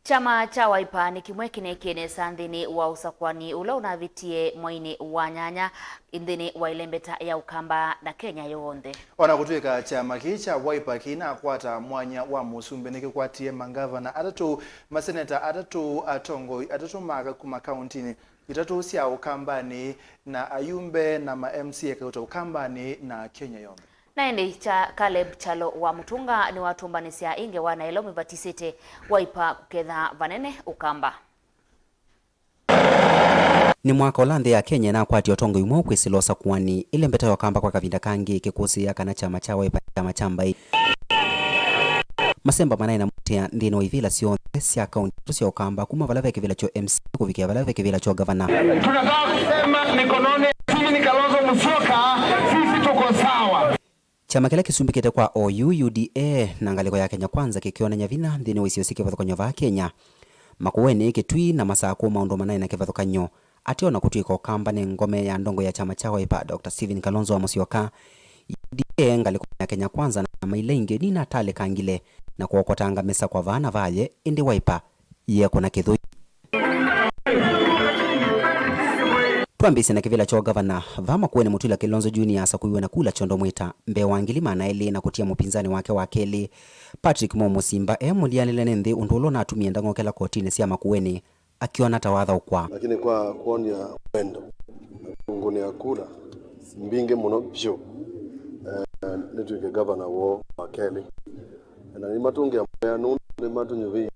Kyama kya Wiper nĩ kĩmwe kĩneekie nesa nthĩnĩ wa ũsakũani ũla ũnavĩtie mweinĩ wa nyanya nthĩnĩ wa ĩlembeta ya Ũkamba na Kenya yonthe. O na kũtw'ĩka kyama kĩĩ kya Wiper kĩinakwata mwanya wa mũsumbĩ, nĩkĩkwatie mangavana atatũ, maseneta atatũ, atongoi atatũ ma kuma kauntinĩ itatũ sya Ũkambanĩ, na ayumbe na ma M C A kauta Ũkambanĩ na Kenya yonthe. Na ĩndĩ kya Caleb Kyalo wa Mũtũnga nĩwatũmbanĩsya ĩ ngewa na ĩla ũmĩvatisĩte Wiper kũketha vanene Ũkamba. Nĩ mwaka ũla nthĩ ya Kenya ĩnakwatie ũtongoi mweũ kwĩsĩla ũsakũani, ĩlembeta ya Ũkamba kwa kavinda kangĩ ĩkĩkũsĩĩa kana kyama kya Wiper nĩ kyama kya mbaĩ. Masemba manaĩ na mũtĩa nthĩnĩ wa ivĩla syonthe sya kaunti itatũ sya Ũkamba, kuma vala ve kĩvĩla kya M C A kũvikĩa vala ve kĩvĩla kya ngavana. Tunataka kusema mikononi Steven Kalonzo Musyoka, sisi tuko sawa. Kyama kĩla kĩsumbĩkĩte kwa O U, U D A, na ngalĩko ya Kenya Kwanza kĩkĩonany'a vinya nthĩnĩ wa isio syĩ kĩvathũkany'o vaa Kenya. Makueni, Kitui na Masakũ maũndũ manaĩ na kĩvathũkany'o. Ateo na kũtw'ĩka Ũkamba nĩ ngome ya ndongo ya kyama kya Wiper, Doctor Stephen Kalonzo wa Musyoka, U D A, ngalĩkonĩ ya Kenya Kwanza na syama ila ingĩ nĩnatalĩkangile na kũokotanga mĩsakwa vaa na vaye, ĩndĩ Wiper yĩekũna kĩthũi. Twambĩĩsye na kĩvĩla kya ũgavana. Vaa Makueni, Mutula Kilonzo Junior asakuiwe na kula kyondo mwĩta mbee wa ngili maana elĩ na kũtia mũpinzani wake wa kelĩ, Patrick Mo Musimba, e mũlianĩle nĩ nthĩ ũndũ ũla ũnatumie ndang'okela kotinĩ sya Makueni akĩona ta wathaũkwa. Lakini kwa kuonia wendo na kũngũnĩa kura mbingĩ mũno vyũ, eh, nĩtw'ĩke gavana woo wa kelĩ. Na nĩmatũngĩa mũvea nũndũ nĩmatũnyuvĩie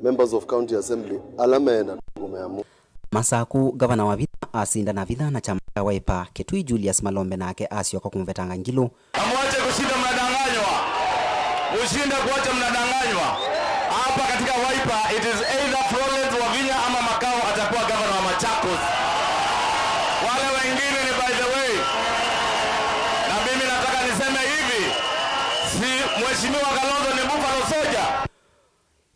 members of county assembly ala meenda tũkũmea mu. Masakũ, gavana wa vinya asinda na vinya na kyama kya Wiper. Kitui, Julius Malombe nake asyoka kũmũvetanga ngilũ. Na muache kushinda mnadanganywa. Mushinde kuacha mnadanganywa. Hapa katika Wiper, it is either Florence Wavinya ama Makau atakuwa gavana wa Machakos. Wale wengine ni by the way. Na mimi nataka niseme hivi, si Mheshimiwa Kalonzo ni Buffalo Soldier?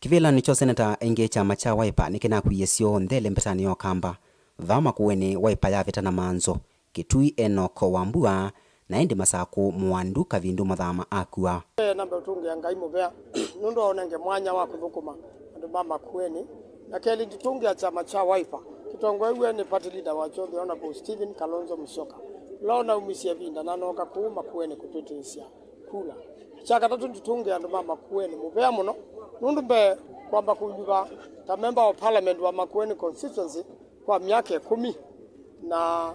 Kĩvĩlanĩ kya ũseneta ĩngĩ, kyama kya Wiper nĩkĩnakwie syonthe lembetanĩ ya Ũkamba. Vaa Makueni, Wiper yavĩta na manzo. Kitui, Enoch Wambua, na ĩndĩ Masakũ, Mũandu Kavindu Mũthama akua. Nambe ũtũngĩa Ngai mũvea nũndũ wa ũnenge mwanya wa kũthũkũma andũ ma Makueni. Na kelĩ, nditũngĩa kyama kya Wiper kĩtongoew'e nĩ party leader wakyo, the Honorable Stephen Kalonzo Musyoka, ũla ũnaumisye ĩvinda na anoka kũu Makueni kũtwĩtĩĩsya kula. Kya katatũ, nditũngĩa andũ ma Makueni mũvea mũno nũndũ mbee kwamba kũnyuva ta member of parliament wa Makueni constituency kwa myaka ĩkũmi, na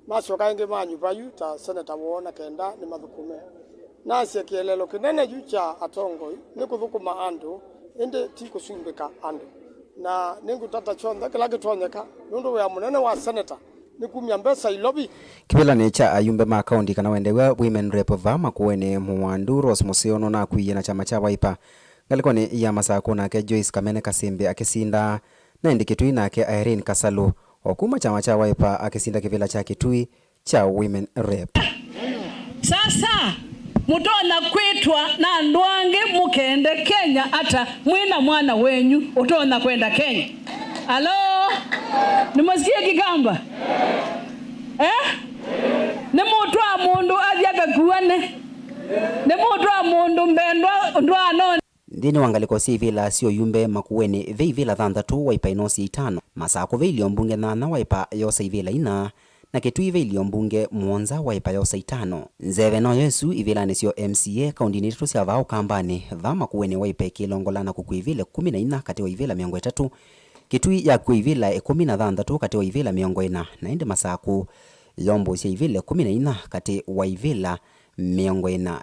masyoka ĩngĩ manyuva yu ta seneta woo na kenda nĩmathũkũme. Nasye kĩeleelo kĩnene yu kya atongoi nĩ kũthũkũma andũ, ĩndĩ ti kũsumbĩka andũ. Na nĩngũtata kyonthe kĩla kĩtonyeka nũndũ wĩa mũnene wa seneta nĩ kumya mbesa Ilovi. Kĩvĩlanĩ kya ayumbe ma kaunti kana wendeew'a women rep vaa Makueni, Mũwandu Rose Mũseo nũnakwie na kyama kya Wiper. Ngalĩkonĩ ya Masakũ nake Joyce Kamene Kasimbi akĩsinda, na ĩndĩ Kitui nake Irene Kasalu o kuma kyama kya Wiper akĩsinda kĩvĩla kya Kitui kya women rep. Sasa, mũtonya kwĩtwa na andũ angĩ mũkende Kenya ata mwĩ na mwana wenyu ũtonya kwenda Kenya? Alo? Nĩmũsikie Kikamba? Eh? Nĩmũtwaa mũndũ athi akakuane? Nĩmũtwaa mũndũ mbee ndwa-, ndwaanonĩ? Nthĩnĩ wa ngalĩko sya ivĩla sya ũyumbe Makueni, ve ivĩla thanthatũ, Wiper ĩnosya itano. Masakũ ve ilio mbunge nyanya, Wiper yosa ivĩla ina, na Kitui ve ilio mbunge mũonza, Wiper yosa itano. Nzeve noyo ĩsu ivĩlanĩ sya M C A kaundinĩ itatũ sya vaa Ũkambanĩ. Vaa Makueni, Wiper ĩkĩlongola na kũkua ivĩla ĩkũmi na inya katĩ wa ivĩla mĩongo ĩtatũ, Kitui yakua ivĩla ĩkũmi na thanthatũ katĩ wa ivĩla mĩongo ĩna, na ĩndĩ Masakũ yombũsya ivĩla ĩkũmi na inya katĩ wa ivĩla mĩongo ĩna.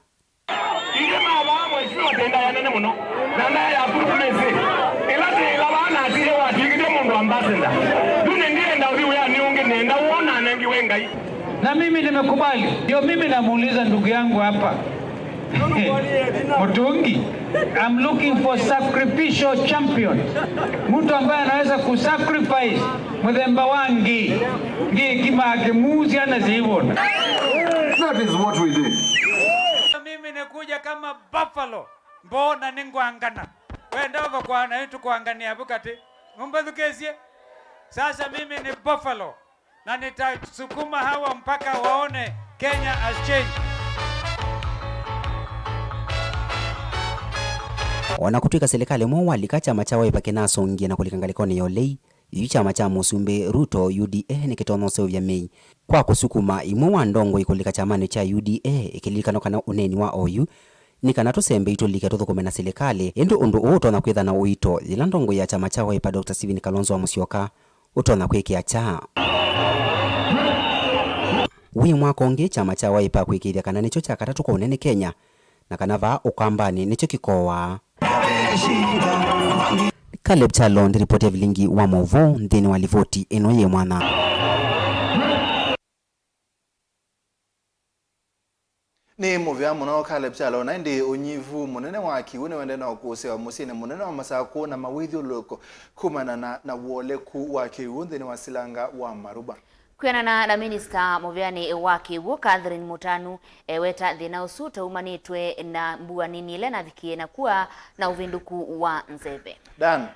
Ithe mavaa Mheshimiwa Tenda ya nene mũno, na ndaya ya kũtũmĩsĩ. Ĩla tĩĩla vaa na atĩĩe watw'ĩkĩte mũndũ ambassador. Yu nĩndienda ũthi wĩanĩ ũngĩ, nĩenda woo nanengiwe Ngai. Na mimi nimekubali. Ndio mimi namuuliza ndugu yangu hapa. Mutungi, I'm looking for sacrificial champion. Mtu ambaye anaweza kusacrifice mũthemba wa Ngi. Ngi kima akimuzi ana zivona. That is what we did. Mimi nakuja kama buffalo, mbona nĩngwangana. Wenda ũva kwa na ĩtu kwangania vukati. Mũmbathukĩsye. Sasa mimi ni buffalo. Na nitasukuma hawa mpaka waone Kenya has changed. O na kũtw'ĩka silikalĩ mweũ walika, kyama kya Wiper kĩnasũngie na kũlika ngalĩkonĩ ya ũlei. Yu kyama kya Mũsumbĩ Ruto, U D A, nĩkĩtonya ũseũvya mĩi kwa kũsukuma imwe wa ndongoi kũlika kyamanĩ kya U D A, ĩkĩlilikanwa kana ũneeni wa oyu nĩ kana tũsembei tũlike tũthũkũme na silikalĩ. Ĩndĩ ũndũ ũũ ũtonya kwĩthana ũito yĩla ndongoi ya kyama kya Wiper, Doctor Stephen Kalonzo wa Musyoka, ũtonya kwĩkĩa kyaa. Wĩ mwaka ũngĩ, kyama kya Wiper kwĩkĩĩthya kana nĩkyo kya katatũ kwa ũnene Kenya, na kana vaa Ũkambanĩ nĩkyo kĩkowaa. Caleb Kyalo ndĩripoti ya vilingi wa maũvoo nthĩnĩ wa livoti ĩno yĩ mwanya. Nĩ mũvea mũno Caleb Kyalo, na ĩndĩ ũnyivu mũnene wa kĩw'ũ nĩwendee na ũkũsĩwa mũsyĩnĩ mũnene wa Masakũ na mawĩthyũlũlũko kumana na, na wũoleku wa kĩw'ũ nthĩnĩ wa silanga wa Maruba. Kwĩanana na minista mũveanĩ wa kĩw'ũ Catherine Mũtanu, eweta thĩna ũsu taumanĩtwe na mbua nini ĩla navikie na kua na ũvĩndũku wa nzeve. Dan.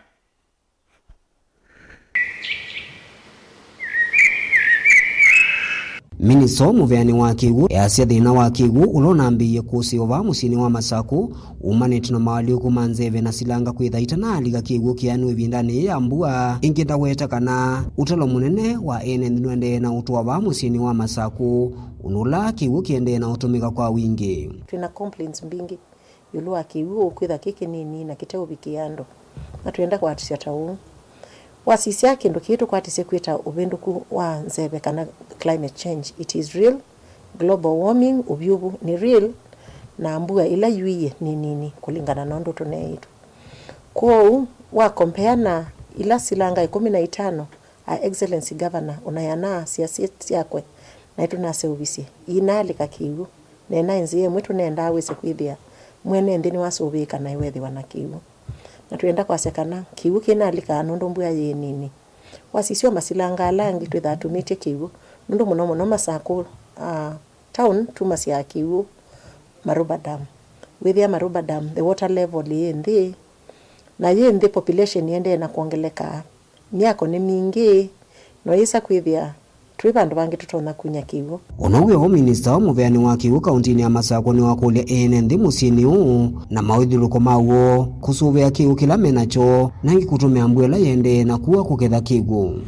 Minista mũveanĩ wa kĩw'ũ easya thĩna wa kĩw'ũ ũla ũnambĩĩie kũsĩwa vaa mũsyĩnĩ wa Masakũ umanĩte na maũalyũku ma nzeve na silanga kwĩtha itanaalika kĩw'ũ kĩanu ĩvindanĩ yĩĩ ya mbua. Ĩngĩ ndaweta kana ũtalo mũnene wa ene nthĩ nũendee na ũtũa vaa mũsyĩnĩ wa Masakũ, ũndũ ũla kĩw'ũ kĩendee na ũtũmĩka kwa wingĩ. Twĩna complaints mbingĩ ĩũlũ wa kĩw'ũ kwĩtha kĩ kĩnini na kĩteũvikĩa andũ, na twĩenda kũatĩsya ta ũu. Wasisya kĩndũ kĩĩ tũkwatĩsye kwĩta ũvĩndũku wa nzeve kana climate change, it is real. Global warming, ũvyũvu, nĩ real, na mbua ĩla yuie nĩ nini kũlingana na ũndũ tũneeĩtwe. Kwoou, wa compare na ila silanga ĩkũmi na itano, Her Excellency Governor ũnayanaa sya state syakwe, naĩ tũnaseũvisye iinaalika kĩw'ũ, na ĩnaĩ nzĩa ĩmwe tũnendaa wĩse kwĩthĩa mwene nthĩ nĩwasũvĩĩka naĩ weethĩwa na kĩw'ũ. Na twĩenda kwasya kana kĩw'ũ kĩnalikaa nũndũ mbua yĩ nini. Wasisya masilanga ala angĩ twĩthaa tũmĩtye kĩw'ũ, nũndũ mũno mũno Masakũ, ah, town tumasyaa kĩw'ũ Maruba Dam. Wĩthĩa Maruba Dam, the water level yĩ nthĩ, na yĩ nthĩ, population yĩendee na kwongeleka. Myako nĩ mingĩ, no yĩsa kwĩthĩa twĩ vandũ vangĩ tũtonya kunya kĩw'ũ. Ona wĩ o minista wa mũveani wa kĩw'ũ kauntinĩ ya Masakũ nĩwakũlya ene nthĩ mũsyĩnĩ ũũ na mawĩthyũlũko maw'o kũsũvĩa kĩw'ũ kĩla menakyo, na ĩngĩ kũtũmĩa mbua ĩla yĩendee na kua kũketha kĩw'ũ.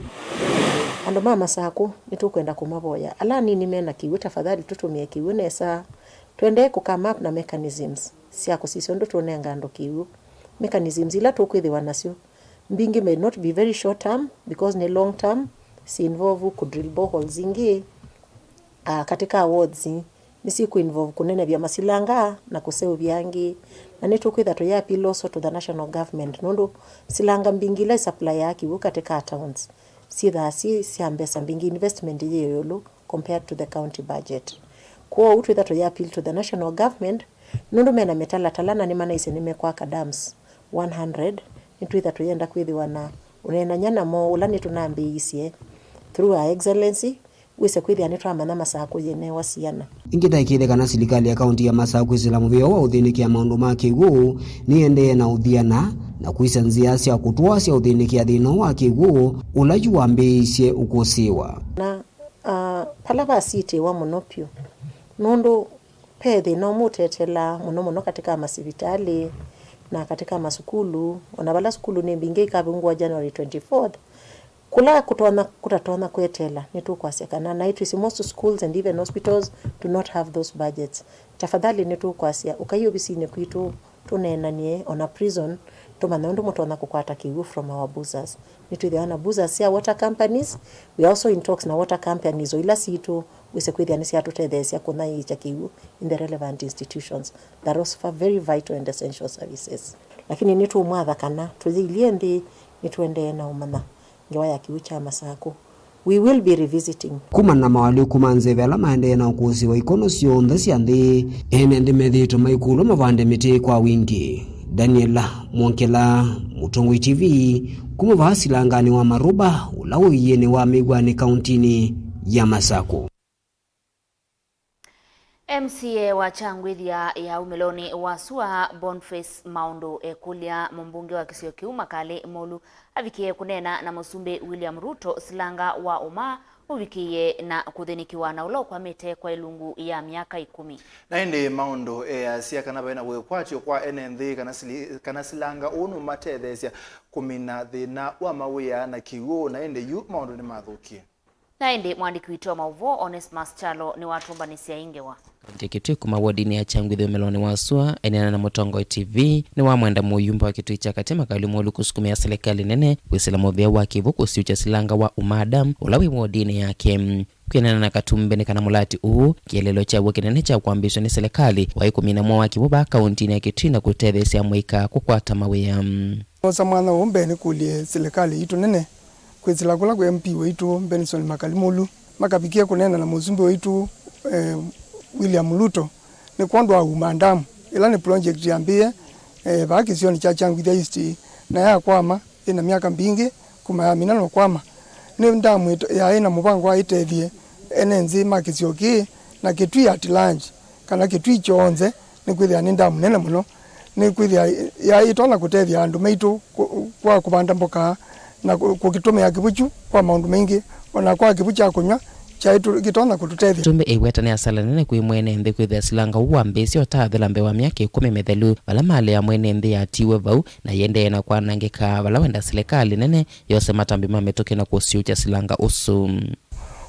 Andũ ma Masakũ nĩtũkwenda kũmavoya, ala anini mena kĩw'ũ, tafadhali tũtũmĩe kĩw'ũ nesa. Tũendee kũ come up na mechanisms sya kũsisya ũndũ tũũnenga andũ kĩw'ũ. Mechanisms ila tũkwĩthĩwa nasyo mbingĩ may not be very short term, because nĩ long term, si involve kũ drill boreholes ingĩ, ah, katika wards, nĩsikũ involve kũnenevya masilanga na kũseũvya angĩ. Na nĩtũkwĩtha tũyĩ appeal also to the national government, nũndũ silanga mbingĩ ila isupplyaa kĩw'ũ katika towns syĩthaa syĩ sya mbesa mbingĩ, investment yĩ ĩũlũ compared to the county budget. Kwoou twĩtha tũyĩ appeal to the national government, nũndũ mena mĩtalatala na nĩmanaisye nĩmekwaka dams one hundred, nĩtwĩtha tũyenda kwĩthĩwa na ũneenany'a namo ũla nĩtũnambĩĩisye through Her Excellency, wĩse kwĩthĩa nĩtwamanya Masakũ yĩnewa siana. Ĩngĩ ndaĩkĩĩthye kana silikalĩ ya kaunti ya Masakũ kwĩsĩla mũvĩa wa ũthĩnĩkĩa maũndũ ma kĩw'ũ nĩyĩendee na ũthiana na kwĩsya nzĩa sya kũtwaasya ũthĩnĩkĩa thĩna wa kĩw'ũ ũla yu wambĩĩisye ũkũsĩĩwa. Na, ah, pala vasitĩwa mũno pyũ, nũndũ ve thĩna ũmwe ũtetela mũno mũno katika masivitalĩ na katika masukulu, ona vala sukulu nĩ mbingĩ ikavingũa January twenty-fourth, kũla kũtonya, kũtatonya kweteela, nĩtũkwasya kana naĩ twĩsĩ most schools and even hospitals do not have those budgets. Tafadhali nĩtũkwasya ũkai ovisinĩ kwitũ tũneenanie, ona prison, tũmanye ũndũ mũtonya kũkwata kĩw'ũ from our boozers. Nĩtwĩthĩawa na boozers sya water companies, we are also in talks na water companies o ila sitũ, wĩse kwĩthĩa nĩsyatũtetheesya kũnyaĩĩkya kĩw'ũ in the relevant institutions that offer very vital and essential services. Lakini nĩtũmwatha kana tũyĩilye nthĩ, nĩtũendee na ũmanya ngewa ya kĩw'ũ kya Masakũ. We will be revisiting. Kumana na maũalyũku ma nzeve ala maendee na ũkũsĩĩwa ikono syonthe sya nthĩ, ene nthĩ methĩĩtwe maikũlw'a mavande mĩtĩ kwa wingĩ. Daniela Mwongela, Mũtongoi T V, kuma vaa silanganĩ wa Maruba, ũla wĩ ũiĩnĩ wa Mĩw'anĩ kauntinĩ ya Masakũ. M C A wa Kyangwĩthya ya umĩlonĩ wa sua, Boniface Maũndũ, ekũlya mũmbunge wa kĩsio kĩu Makali Mulu avikie kũneena na Mũsumbĩ William Ruto silanga wa ũmaa ũvikĩie na kũthĩnĩkĩwa na ũla ũkwamĩte kwa ilungu ya myaka ĩkũmi. Na ĩndĩ Maũndũ easya kana vaĩ na wĩkwatyo kwa ene nthĩ kana sili-, kana silanga ũũ nũmatetheesya kũmina thĩna wa mawĩa na kĩw'ũ, na ĩndĩ yu maũndũ nĩmathũkie. Na ĩndĩ mũandĩki witũ wa maũvoo, Onesmus Kyalo, nĩwatũmbanĩsya ĩ ngewa. Kaunti ya Kitui kuma wodinĩ ya Kyangwĩthya ũmĩlonĩ wa sua, eneena na Mũtongoi T V, nĩwamwenda mũyumba wa Kitui kya Katĩ Makali Mulu kũsukumĩa silikalĩ nene kwĩsĩla mũvĩa wa kĩw'ũ kũsiũkya silanga wa Umada, ũla wĩ wodinĩ yake. Kwĩanana na Katumbĩ nĩ kana mũlati ũũ, kĩeleelo kyaw'o kĩnene kya kwambĩĩsw'a nĩ silikalĩ waĩ kũmina mwao wa kĩw'ũ vaa kauntinĩ ya Kitui na kũtetheesya amũika kũkwata mawĩa. Noosa mwanya ũũ mbee nĩkũlye silikalĩ yitũ nene kwĩsĩla kũla kwĩ M P waitũ Benson Makali Mulu makavikie kũneena na mũsumbĩ waitũ, eh, William Ruto, Nĩ kwondũ wa Uma Dam, ĩla nĩ project yambĩĩe, eh, vaa kĩsionĩ kya Kyangwithya East, na yakwama ĩna myaka mbingĩ kuma yamina na ũkwama. Nĩ ndamu ĩt-, yaĩ na mũvango wa ĩtethye ene nthĩ ma kĩsio kĩĩ na Kitui at large, kana Kitui kyonthe, nĩkwĩthĩa nĩ ndamu nene mũno. Nĩkwĩthĩa yaĩ ĩtonya kũtethya andũ maitũ kũ-, kwa kũvanda mboka na kũ-, kũkĩtũmĩa kĩvu kyu kwa maũndũ maingĩ, o na kwa kĩvu kya kũnyw'a kyaĩ tũ-, kĩtonya kũtũtethya. Tumbe ĩweta nĩ asala nene kwĩ mwene nthĩ kwĩthĩa silanga ũu wambĩĩsye ũtaathela mbee wa myaka ĩkũmi mĩthelu, vala malĩ ya mwene nthĩ yatiiwe vau, na yĩendee na kwanangĩka, vala wenda silikalĩ nene yose matambya ma mĩtũkĩ na kũsyũkya silanga ũsu.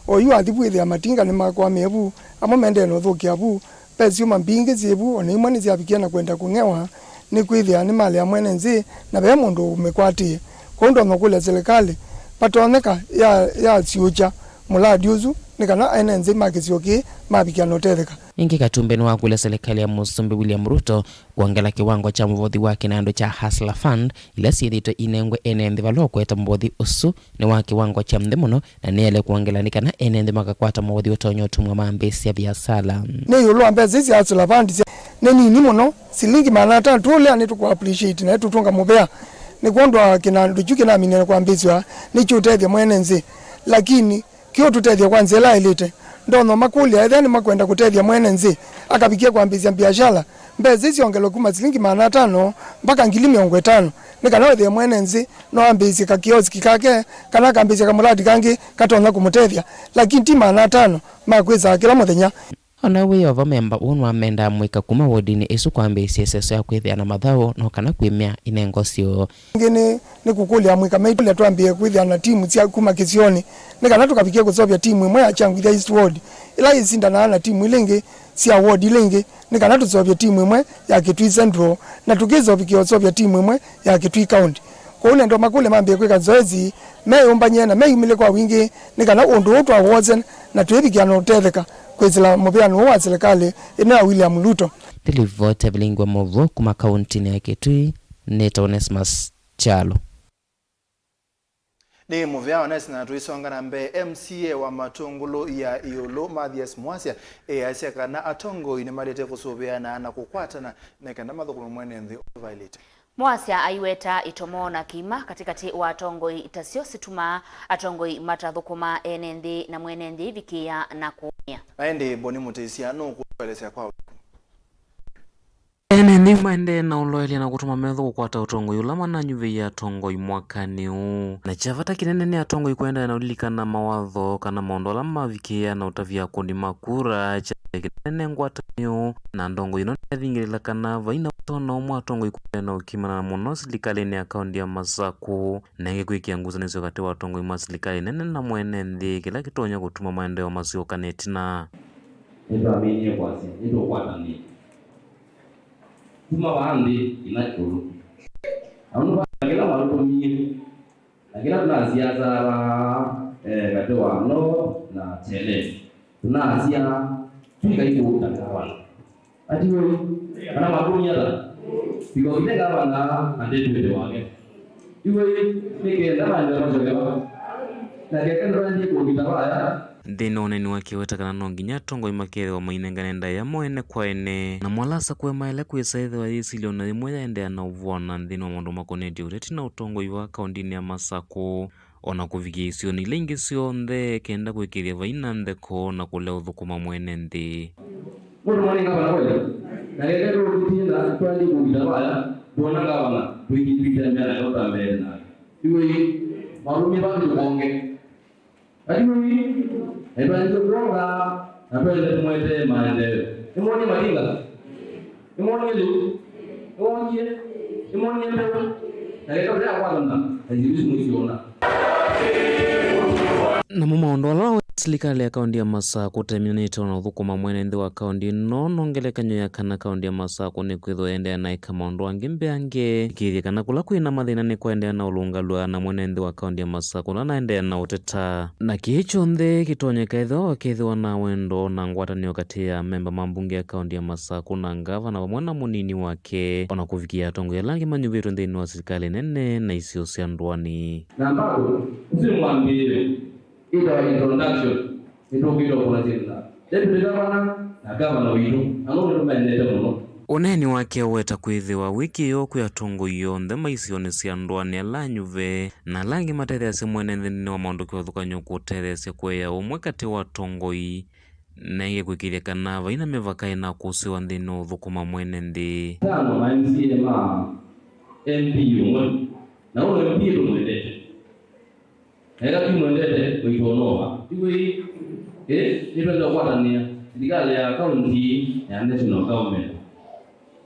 Oyu athi vu ĩthĩa matinga nĩmakwamĩe vu, amwe mendee na ũthũkĩa vu. Ve syũma mbingĩ syĩ vu, o na imwe nĩsyavikie na kwenda kũng'ewa, nĩkwĩthĩa nĩmalea mwene nthĩ, na ve mũndũ ũmĩkwatĩĩe. Kwoou ndonya kũlya silikalĩ, vatonyeka ya, yasyũkya mũladi ũsu, nĩ kana ene nthĩ ma kĩsio kĩĩ mavikia na ũtetheka. Ĩngĩ Katumbe nĩwakũlya silikalĩ ya Mũsumbĩ William Ruto kwongela kĩwango kya mũvothi wa kĩnandũ kya Hustler Fund, ila syĩthĩĩtwe inengwe ene nthĩ vala ũkweta mũvothi ũsu nĩ wa kĩwango kya nthĩ mũno, na nĩyaĩle kwongela nĩ kana ene nthĩ makakwata mũvothi ũtonya ũtũmwa mambĩĩsya viasala. Nĩ ĩũlũ wa mbesa isu sya Hustler Fund sya, nĩ nini mũno, silingi maana atano tũlea nĩtũkũ appreciate na tũtũnga mũvea. Nĩ kwondũ wa kĩnandũ kyu kĩnaminĩle kwambĩĩsw'a nĩkyũtethya mwene nthĩ, lakini kĩũtũtethya kwa nzĩa ĩla yaĩlĩte. Ndonya makũlya ethĩa nĩmakwenda kũtethya mwene nthĩ akavikie kwambĩĩsya mbiasala, mbesa isu syongelwe kuma silingi maana atano mpaka ngili mĩongo ĩtano, nĩ kana wĩthĩe mwene nthĩ no ambĩĩsye kakioski kake, kana akambĩĩsya kamũladi kangĩ katonya kũmũtethya, lakini ti maana atano ma kwĩsaa kĩla mũthenya. O na wĩ o vo, memba ũũ nĩwamendaa mũika kuma wodinĩ ĩsu kwambĩĩsya ĩseso ya kwĩthĩa na mathaũ no kana kwĩmya inengo syoo. Ĩngĩ nĩ, nĩ kũkũlya amũika maitũ twambĩĩe kwĩthĩa na timu sya kuma kĩsionĩ, nĩ kana tũkavikie kũseũvya timu ĩmwe ya Kyangwithya East Ward, ĩla yĩsindanaa na timu ila ingĩ sya ward ila ingĩ, nĩ kana tũseũvye timu ĩmwe ya Kitui Central, na tũkĩseũvya kũseũvya timu ĩmwe ya Kitui County. Kwoou nenda makũlye mambĩĩe kwĩka zoezi meyũmbany'e na meyumĩlye kwa wingĩ, nĩ kana ũndũ ũũ twawose na twĩvikĩa na ũtetheka kwĩsĩla mũvĩanĩ ũũ wa silikalĩ ĩno ya William Ruto. Nĩ livoti ya vilingwa maũvoo kuma kauntinĩ ya Kitui, nĩtawa Onesmus Kyalo. Nĩ mũvea Onesmus, na tũisonga na mbee, M C A wa Matũngũlũ ya Ĩũlũ, Mathias Mwasya, easya kana atongoi nĩmaĩlĩte kũsũvĩana na kũkwatana nĩ kana mathũkũme mwene nthĩ ũla vaĩlĩte. Mwasya aiweta itomo na kĩima katĩkatĩ wa atongoi tasyo situmaa atongoi matathũkũma ene nthĩ na mwene nthĩ ĩvikĩĩa na kũũmĩa. Na ĩndĩ Boni Mũtĩsya nũkũtũelesya kwa ũliku. Ene nthĩ maendee na ũloelya na kũtũma metho kũkwata ũtongoi ũla mananyuvĩie atongoi mwakanĩ ũũ. Na kya vata kĩnene nĩ atongoi kũendeea na ũlilikana mawatho kana maũndũ ala mavikĩĩa na ũtavya akundi ma kura, kyathĩ kĩnene nĩ ngwatanĩo na ndongoi ĩno nĩyavingĩlĩla kana vai na ũtao na ũmwe atongoi kũendeea na ũkimana mũno silikalĩnĩ ya kaunti ya Masakũ, na ĩngĩ kwĩkĩa ngusanĩsyo katĩ wa atongoi ma silikalĩ nene na mwene nthĩ, kĩla kĩtonya kũtuma maendeeo masyoka na ĩtina. Nĩtwambĩĩie kwasya nĩtũkwatanĩe kuma vaa nthĩ nginya ĩũlũ. Na ũndũ vaa kĩla watũtũmie, na kĩla tũnasiasa vaa, eh, katĩ wa North na Chelesi, tũnasya twĩkai kũuta ngavana. Atiwe, kana makũni ata? Because ite ngavana na ndĩtwĩte wake. Iwe, nĩ kenda vandũ ya masyokewa. Na keka ndũendie kũngita vaya. Nthĩnĩ wa ũneeni wake, weta kana no nginya atongoi makethĩwa mainengane ndaĩa mo ene kwa ene, na Mwala asakũe maĩle kwĩsa ĩthĩwa yĩsilya o na yĩmwe yaendeea na ũvũana nthĩnĩ wa maũndũ makonetye ũteti na ũtongoi vaa kaũndĩnĩ ya Masakũ, o na kũvikĩa isionĩ ila ingĩ syonthe, kenda kũĩkĩĩthya vai na ntheko na kũlea ũthũkũma mwene nthĩ. Mũndũ mwanĩ ngavana kweli? Na keka ndũũtĩtie na twaendie kũngita vaya, ndwona ngavana, tũitembea nake ũtambee nake. Iwe, marũmie vandũ tũkonge. Atiwe, na twaendie kuonga, na twende tũmwetee maendeeo. Nĩmwonie matinga? Nĩmwonie lĩu? Nĩwonie? Nĩmwonie mbeũ? Na keka ũrĩa kwathana, na isu mwĩsiona. Namo maũndũ ala silikalĩ ya kaũndĩ ya Masakũ ũteminanĩte na ũthũkũma mwene nthĩ wa kaũndĩ ĩno no ngelekany'o ya kana kaũndĩ ya Masakũ nĩkwĩthwa ĩendeea na ĩka maũndũ angĩ mbeange, ĩkĩĩthya kana kũla kwĩ na mathĩna nĩkwaendeea na ũlũngalw'a na mwene nthĩ wa kaũndĩ ya Masakũ ũla naendeea na ũteta. Na kĩĩ kyonthe kĩtonyeka ethĩwa wakethĩwa na wendo na ngwatanĩo katĩ ya amemba ma mbunge ya kaũndĩ ya Masakũ na ngavana vamwe na mũnini wake, o na kũvikĩa atongoi ala angĩ manyuvĩtwe nthĩnĩ wa silikalĩ nene na isio sya ndũanĩ. Na mbako, ũsu nĩ mwambĩĩo. Ĩtawa introduction, nĩtũkĩte ũkũna syĩndũ ta deputy governor na governor witũ. Andũ nĩtũmendete mũno. Ũneeni wake ũweta kwĩthĩwa wĩkĩĩo kwĩ atongoi onthe ma isionĩ sya ndũanĩ ala anyuve na ala angĩ matetheeasya mwene nthĩ nthĩnĩ wa maũndũ kĩvathũkany'o kũtetheesya kũea ũmwe katĩ wa atongoi na ĩngĩ kwĩkĩĩthya kana vai na mĩvaka ĩnakũsĩĩwa nthĩnĩ wa ũthũkũma mwene nthĩ. Tano ma M C A ma M P ũmwe, na ũla M P A tũmwendete. Na ĩla twĩmwendete, mũitũ ũnooa. Ĩw'ĩ, ĩ, nĩtwenda kũkwatanĩa silikalĩ ya kaunti na national government.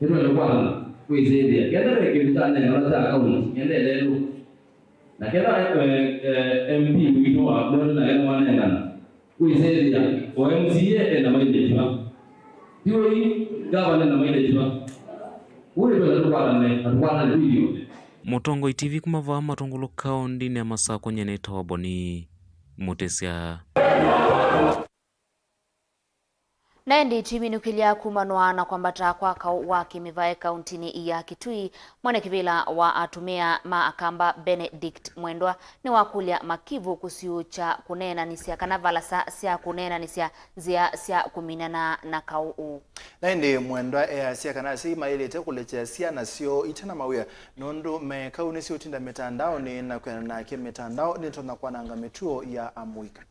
Nĩtwenda kũkwatana kwĩsĩthĩa kenda ve kĩndũ kyanengana kya kaunti kĩendelee nthĩ. Na kenda eh, eh, M P witũ wa Mwendwa nake nĩwanengana, wĩsĩthĩa o M C A ena mileage va? Ndiũĩ ngavana ena mileage va? Ũu nĩtwenda tũkwatane na tũkwatane twĩ ithyothe. Mũtongoi T V kuma vaa Matũngũlũ kaũndĩnĩ ya Masakũ, nyie nĩtawa Boni Mũtĩsya. Na ĩndĩ tũiminũkĩlya kumanwa na kwambata kwa kaũ wa kĩmĩvaĩ kauntinĩ ya Kitui, mwene kĩvĩla wa atumĩa ma Akamba Benedict Mwendwa nĩwakũlya makivu kũsiũũkya kũneenanĩsya kana valasa sya kũneenanĩsya nzĩa sya kũminana na kaũ ũũ. Na ĩndĩ Mwendwa easya kana asyai maĩlĩte kũlekya syana syoo ite na mawĩa nũndũ me kaũ nĩsiũtinda mĩtandaonĩ na kwĩanana nake mĩtandao nĩtonya kwananga mĩtuo ya amũika.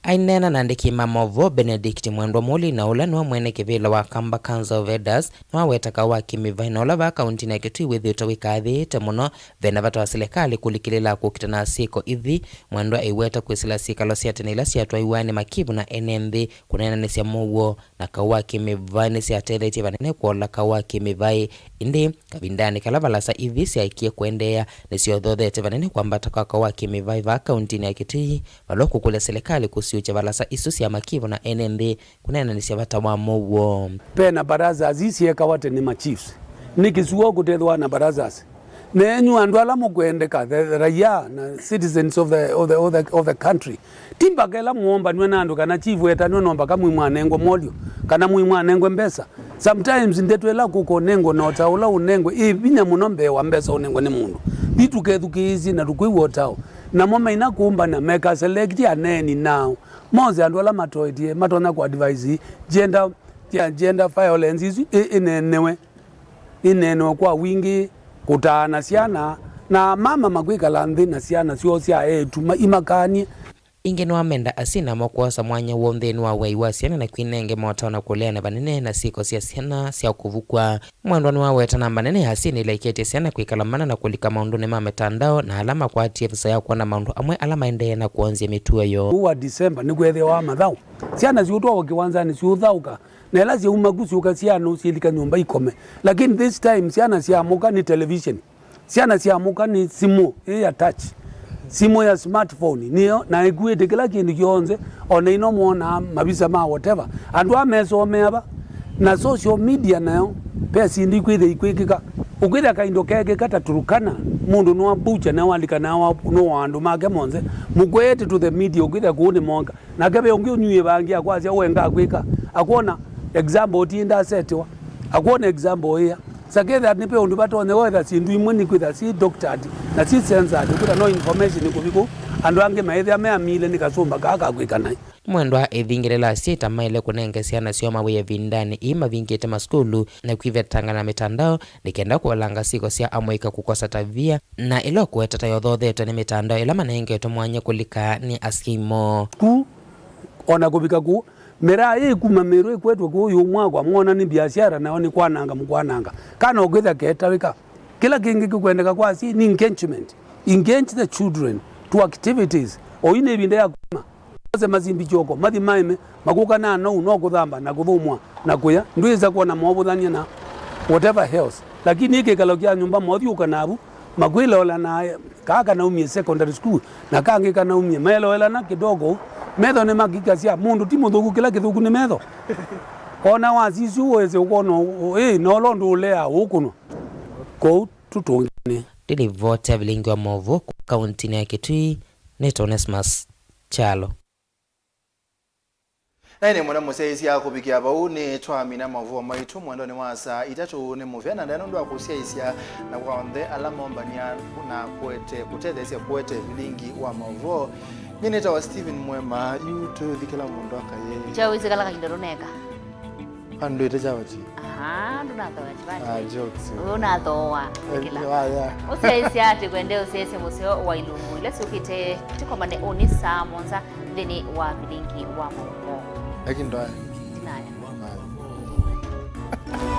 Aineena na andĩki ma maũvoo, Benedict Mwendwa Mũli, na ũla nĩwe mwene kĩvĩla wa Kamba Council of Elders, nĩwaweta kaũ wa kĩmĩvaĩ na ũla vaa kauntinĩ ya Kitui wĩthĩĩtwe wĩkaathĩĩte mũno. Ve na vata wa silikalĩ kũlikĩlĩla kũkita na syĩko ithi. Mwendwa aiweta kwĩsĩla syĩkalo sya tene ila syatwaiwaa nĩ makivu na ene nthĩ kũneenanĩsya mũuo, na kaũ wa kĩmĩvaĩ nĩsyatetheetye vanene kũola kaũ wa kĩmĩvaĩ. Ĩndĩ kavindanĩ kala valasa ithi syaekie kũendeea, nĩsyothotheete vanene kwambata kwa kaũ wa kĩmĩvaĩ vaa kauntinĩ ya Kitui, vala ũkũkũlya silikalĩ kũsiũũkya valasa isu sya makivu na ene nthĩ kũneenanĩsya vata wa mũuo. Ve na barazas ii syeekawa tene ma chiefs. Nĩkĩ sua kũtethwa na barazas? Na enyu andũ ala mũkwendeka, the raia na citizens of the, of the, of the, of the country, ti mbaka ĩla mũombanw'a na andũ kana chief etanw'a no mbaka mwĩ mwanengwe molyo kana mwĩ mwanengwe mbesa. Sometimes ndeto ĩla kũkonengwa na ũtao ũla ũnengwe ĩ vinya mũno mbee wa mbesa ũnengwa nĩ mũndũ. Yu tũkethukĩĩsye na tũkwĩw'a ũtao. Namo maina kũmbana meka select aneeni nao. Mose andũ ala matoetye matonya kũ advise gender, gender violence isu ĩ, ĩneenewe. Ĩneenewe kwa wingĩ, kũtaana syana, na mama makwĩkala nthĩ na syana syoo sya eĩtu ma-, imakany'e. Ĩngĩ nĩwamenda asyai namo kwosa mwanya woo nthĩnĩ wa ũei wa syana na kwĩnenge motao na kũleana vanene na syĩko sya syana sya kũvukw'a. Mwendwa nĩwaweta namba nene ya asyai nĩlaĩkĩtye syana kwĩkala mana na kũlika maũndũnĩ ma mĩtandao na ala makwatie visa ya kwona maũndũ amwe ala maendee na kwonzya mĩtuo yoo. Ũu wa December nĩkwethĩawa mathaũ. Syana siũtwawa kĩwanzanĩ siũthaũka. Na ĩla syauma ku syũka syana syĩlika nyũmba ikome. Lakini this time syana syamũka nĩ television. Syana syamũka nĩ simũ ĩ ya touch. Simũ ya smartphone nĩyo na ĩkuĩte kĩla kĩndũ kyonthe, o na ino mwonaa mavisa ma whatever. Andũ aa mesomea va? Na social media nayo ve syĩndũ ikwĩthĩa ikwĩkĩka. Ũkwĩthĩa kaindo kekĩka ta Turkana, mũndũ nĩwa butcher na walika na wa, nũwa andũ make monthe. Mũkwete to the media ũkwĩthĩa kũu nĩ monga. Nake ve ũngĩ ũnyuie vangi akwasya ũenga kwĩka. Akwona example ũtinda asetiwa. Akwona example ĩya. Saketha nĩ ve ũndũ vatonya wetha syĩndũ imwe nĩ kwĩtha syĩ doctored na syĩ censored, kwĩtha no information ĩkũthi kũu. Andũ angĩ maĩthĩa meamile nĩ kasũmba kaa kakwĩka naĩ. Mwendwa ĩthingĩlĩla asyai ta maĩle kũnenge syana syoo mawĩa ĩvindanĩ ii mavingĩte masukulu na kwĩvetangana na mĩtandao nĩ kenda kũvalanga syĩko sya amũika kũkosa tavia. Na ĩla ũkũweta ta yothoothetwe nĩ mĩtandao ĩla manengetwe mwanya kũlika nĩ asyai moo. Ku, o na kũvika kũu, mĩraa yĩ kuma mĩrũ ĩkwetwe kũu yũmwakwa, mwona nĩ biashara, nayo nĩ kwananga mũkwananga. Kana ũkwĩthĩa ketawĩka. Kĩla kĩngĩ kĩkwendeka kwa asyai nĩ engagement. Engage the children to activities. Oyu nĩ ĩvinda ya kuma. Ose masimbi kyoko, mathi maĩme, makũka na nou no kũthamba na kũthũmũa na kũya, ndwĩsa kwona movũthany'a na whatever else. Lakini ĩ kĩkalo kya nyũmba mothyũka navu, makwĩloela na kaa kanaumie secondary school, na kangĩ kanaumie, meloelana kidogo, metho nĩmakikasya, mũndũ ti mũthũku, kĩla kĩthũku nĩ metho. Ona wasisyu ũwese ũkona ũ-, ĩ, na ũla ũndũ ũleaa ũkũnwa. Kwoou tũtũngane. Ndĩlivoti ya vilingi wa maũvoo kũu kauntinĩ ya Kitui, nĩtwa Onesmus Kyalo. Na ĩndĩ mũno mũsyaĩĩsya kũvikĩa vau, nĩ twamina maũvoo maitũ mwendonĩ wa saa itatũ nĩ mũvea, na ndee nũndũ wa kũsyaĩĩsya na kwa onthe ala mombany'a na kũete, kũtetheesya kũete vilingi wa maũvoo. Nyie nĩtawa Steven Mwema, yu tũyũthi kĩla mũndũ akaye. Kyaũĩsĩ kala kainda tũneka. Andũ ĩte kyawa ti. Aha, ndũnathooa chivati. Ah, jokes. Ũyũ ũnathooa. Eh, aya. Ũsyaĩsya atĩ kwende ũsyaĩsya mũseo wa ilungu ila syũkĩte tũkomane ũnĩ saa mũonza nthĩnĩ wa vilingi wa maũvoo. Lakini ndo aya. Tinaya. Aya.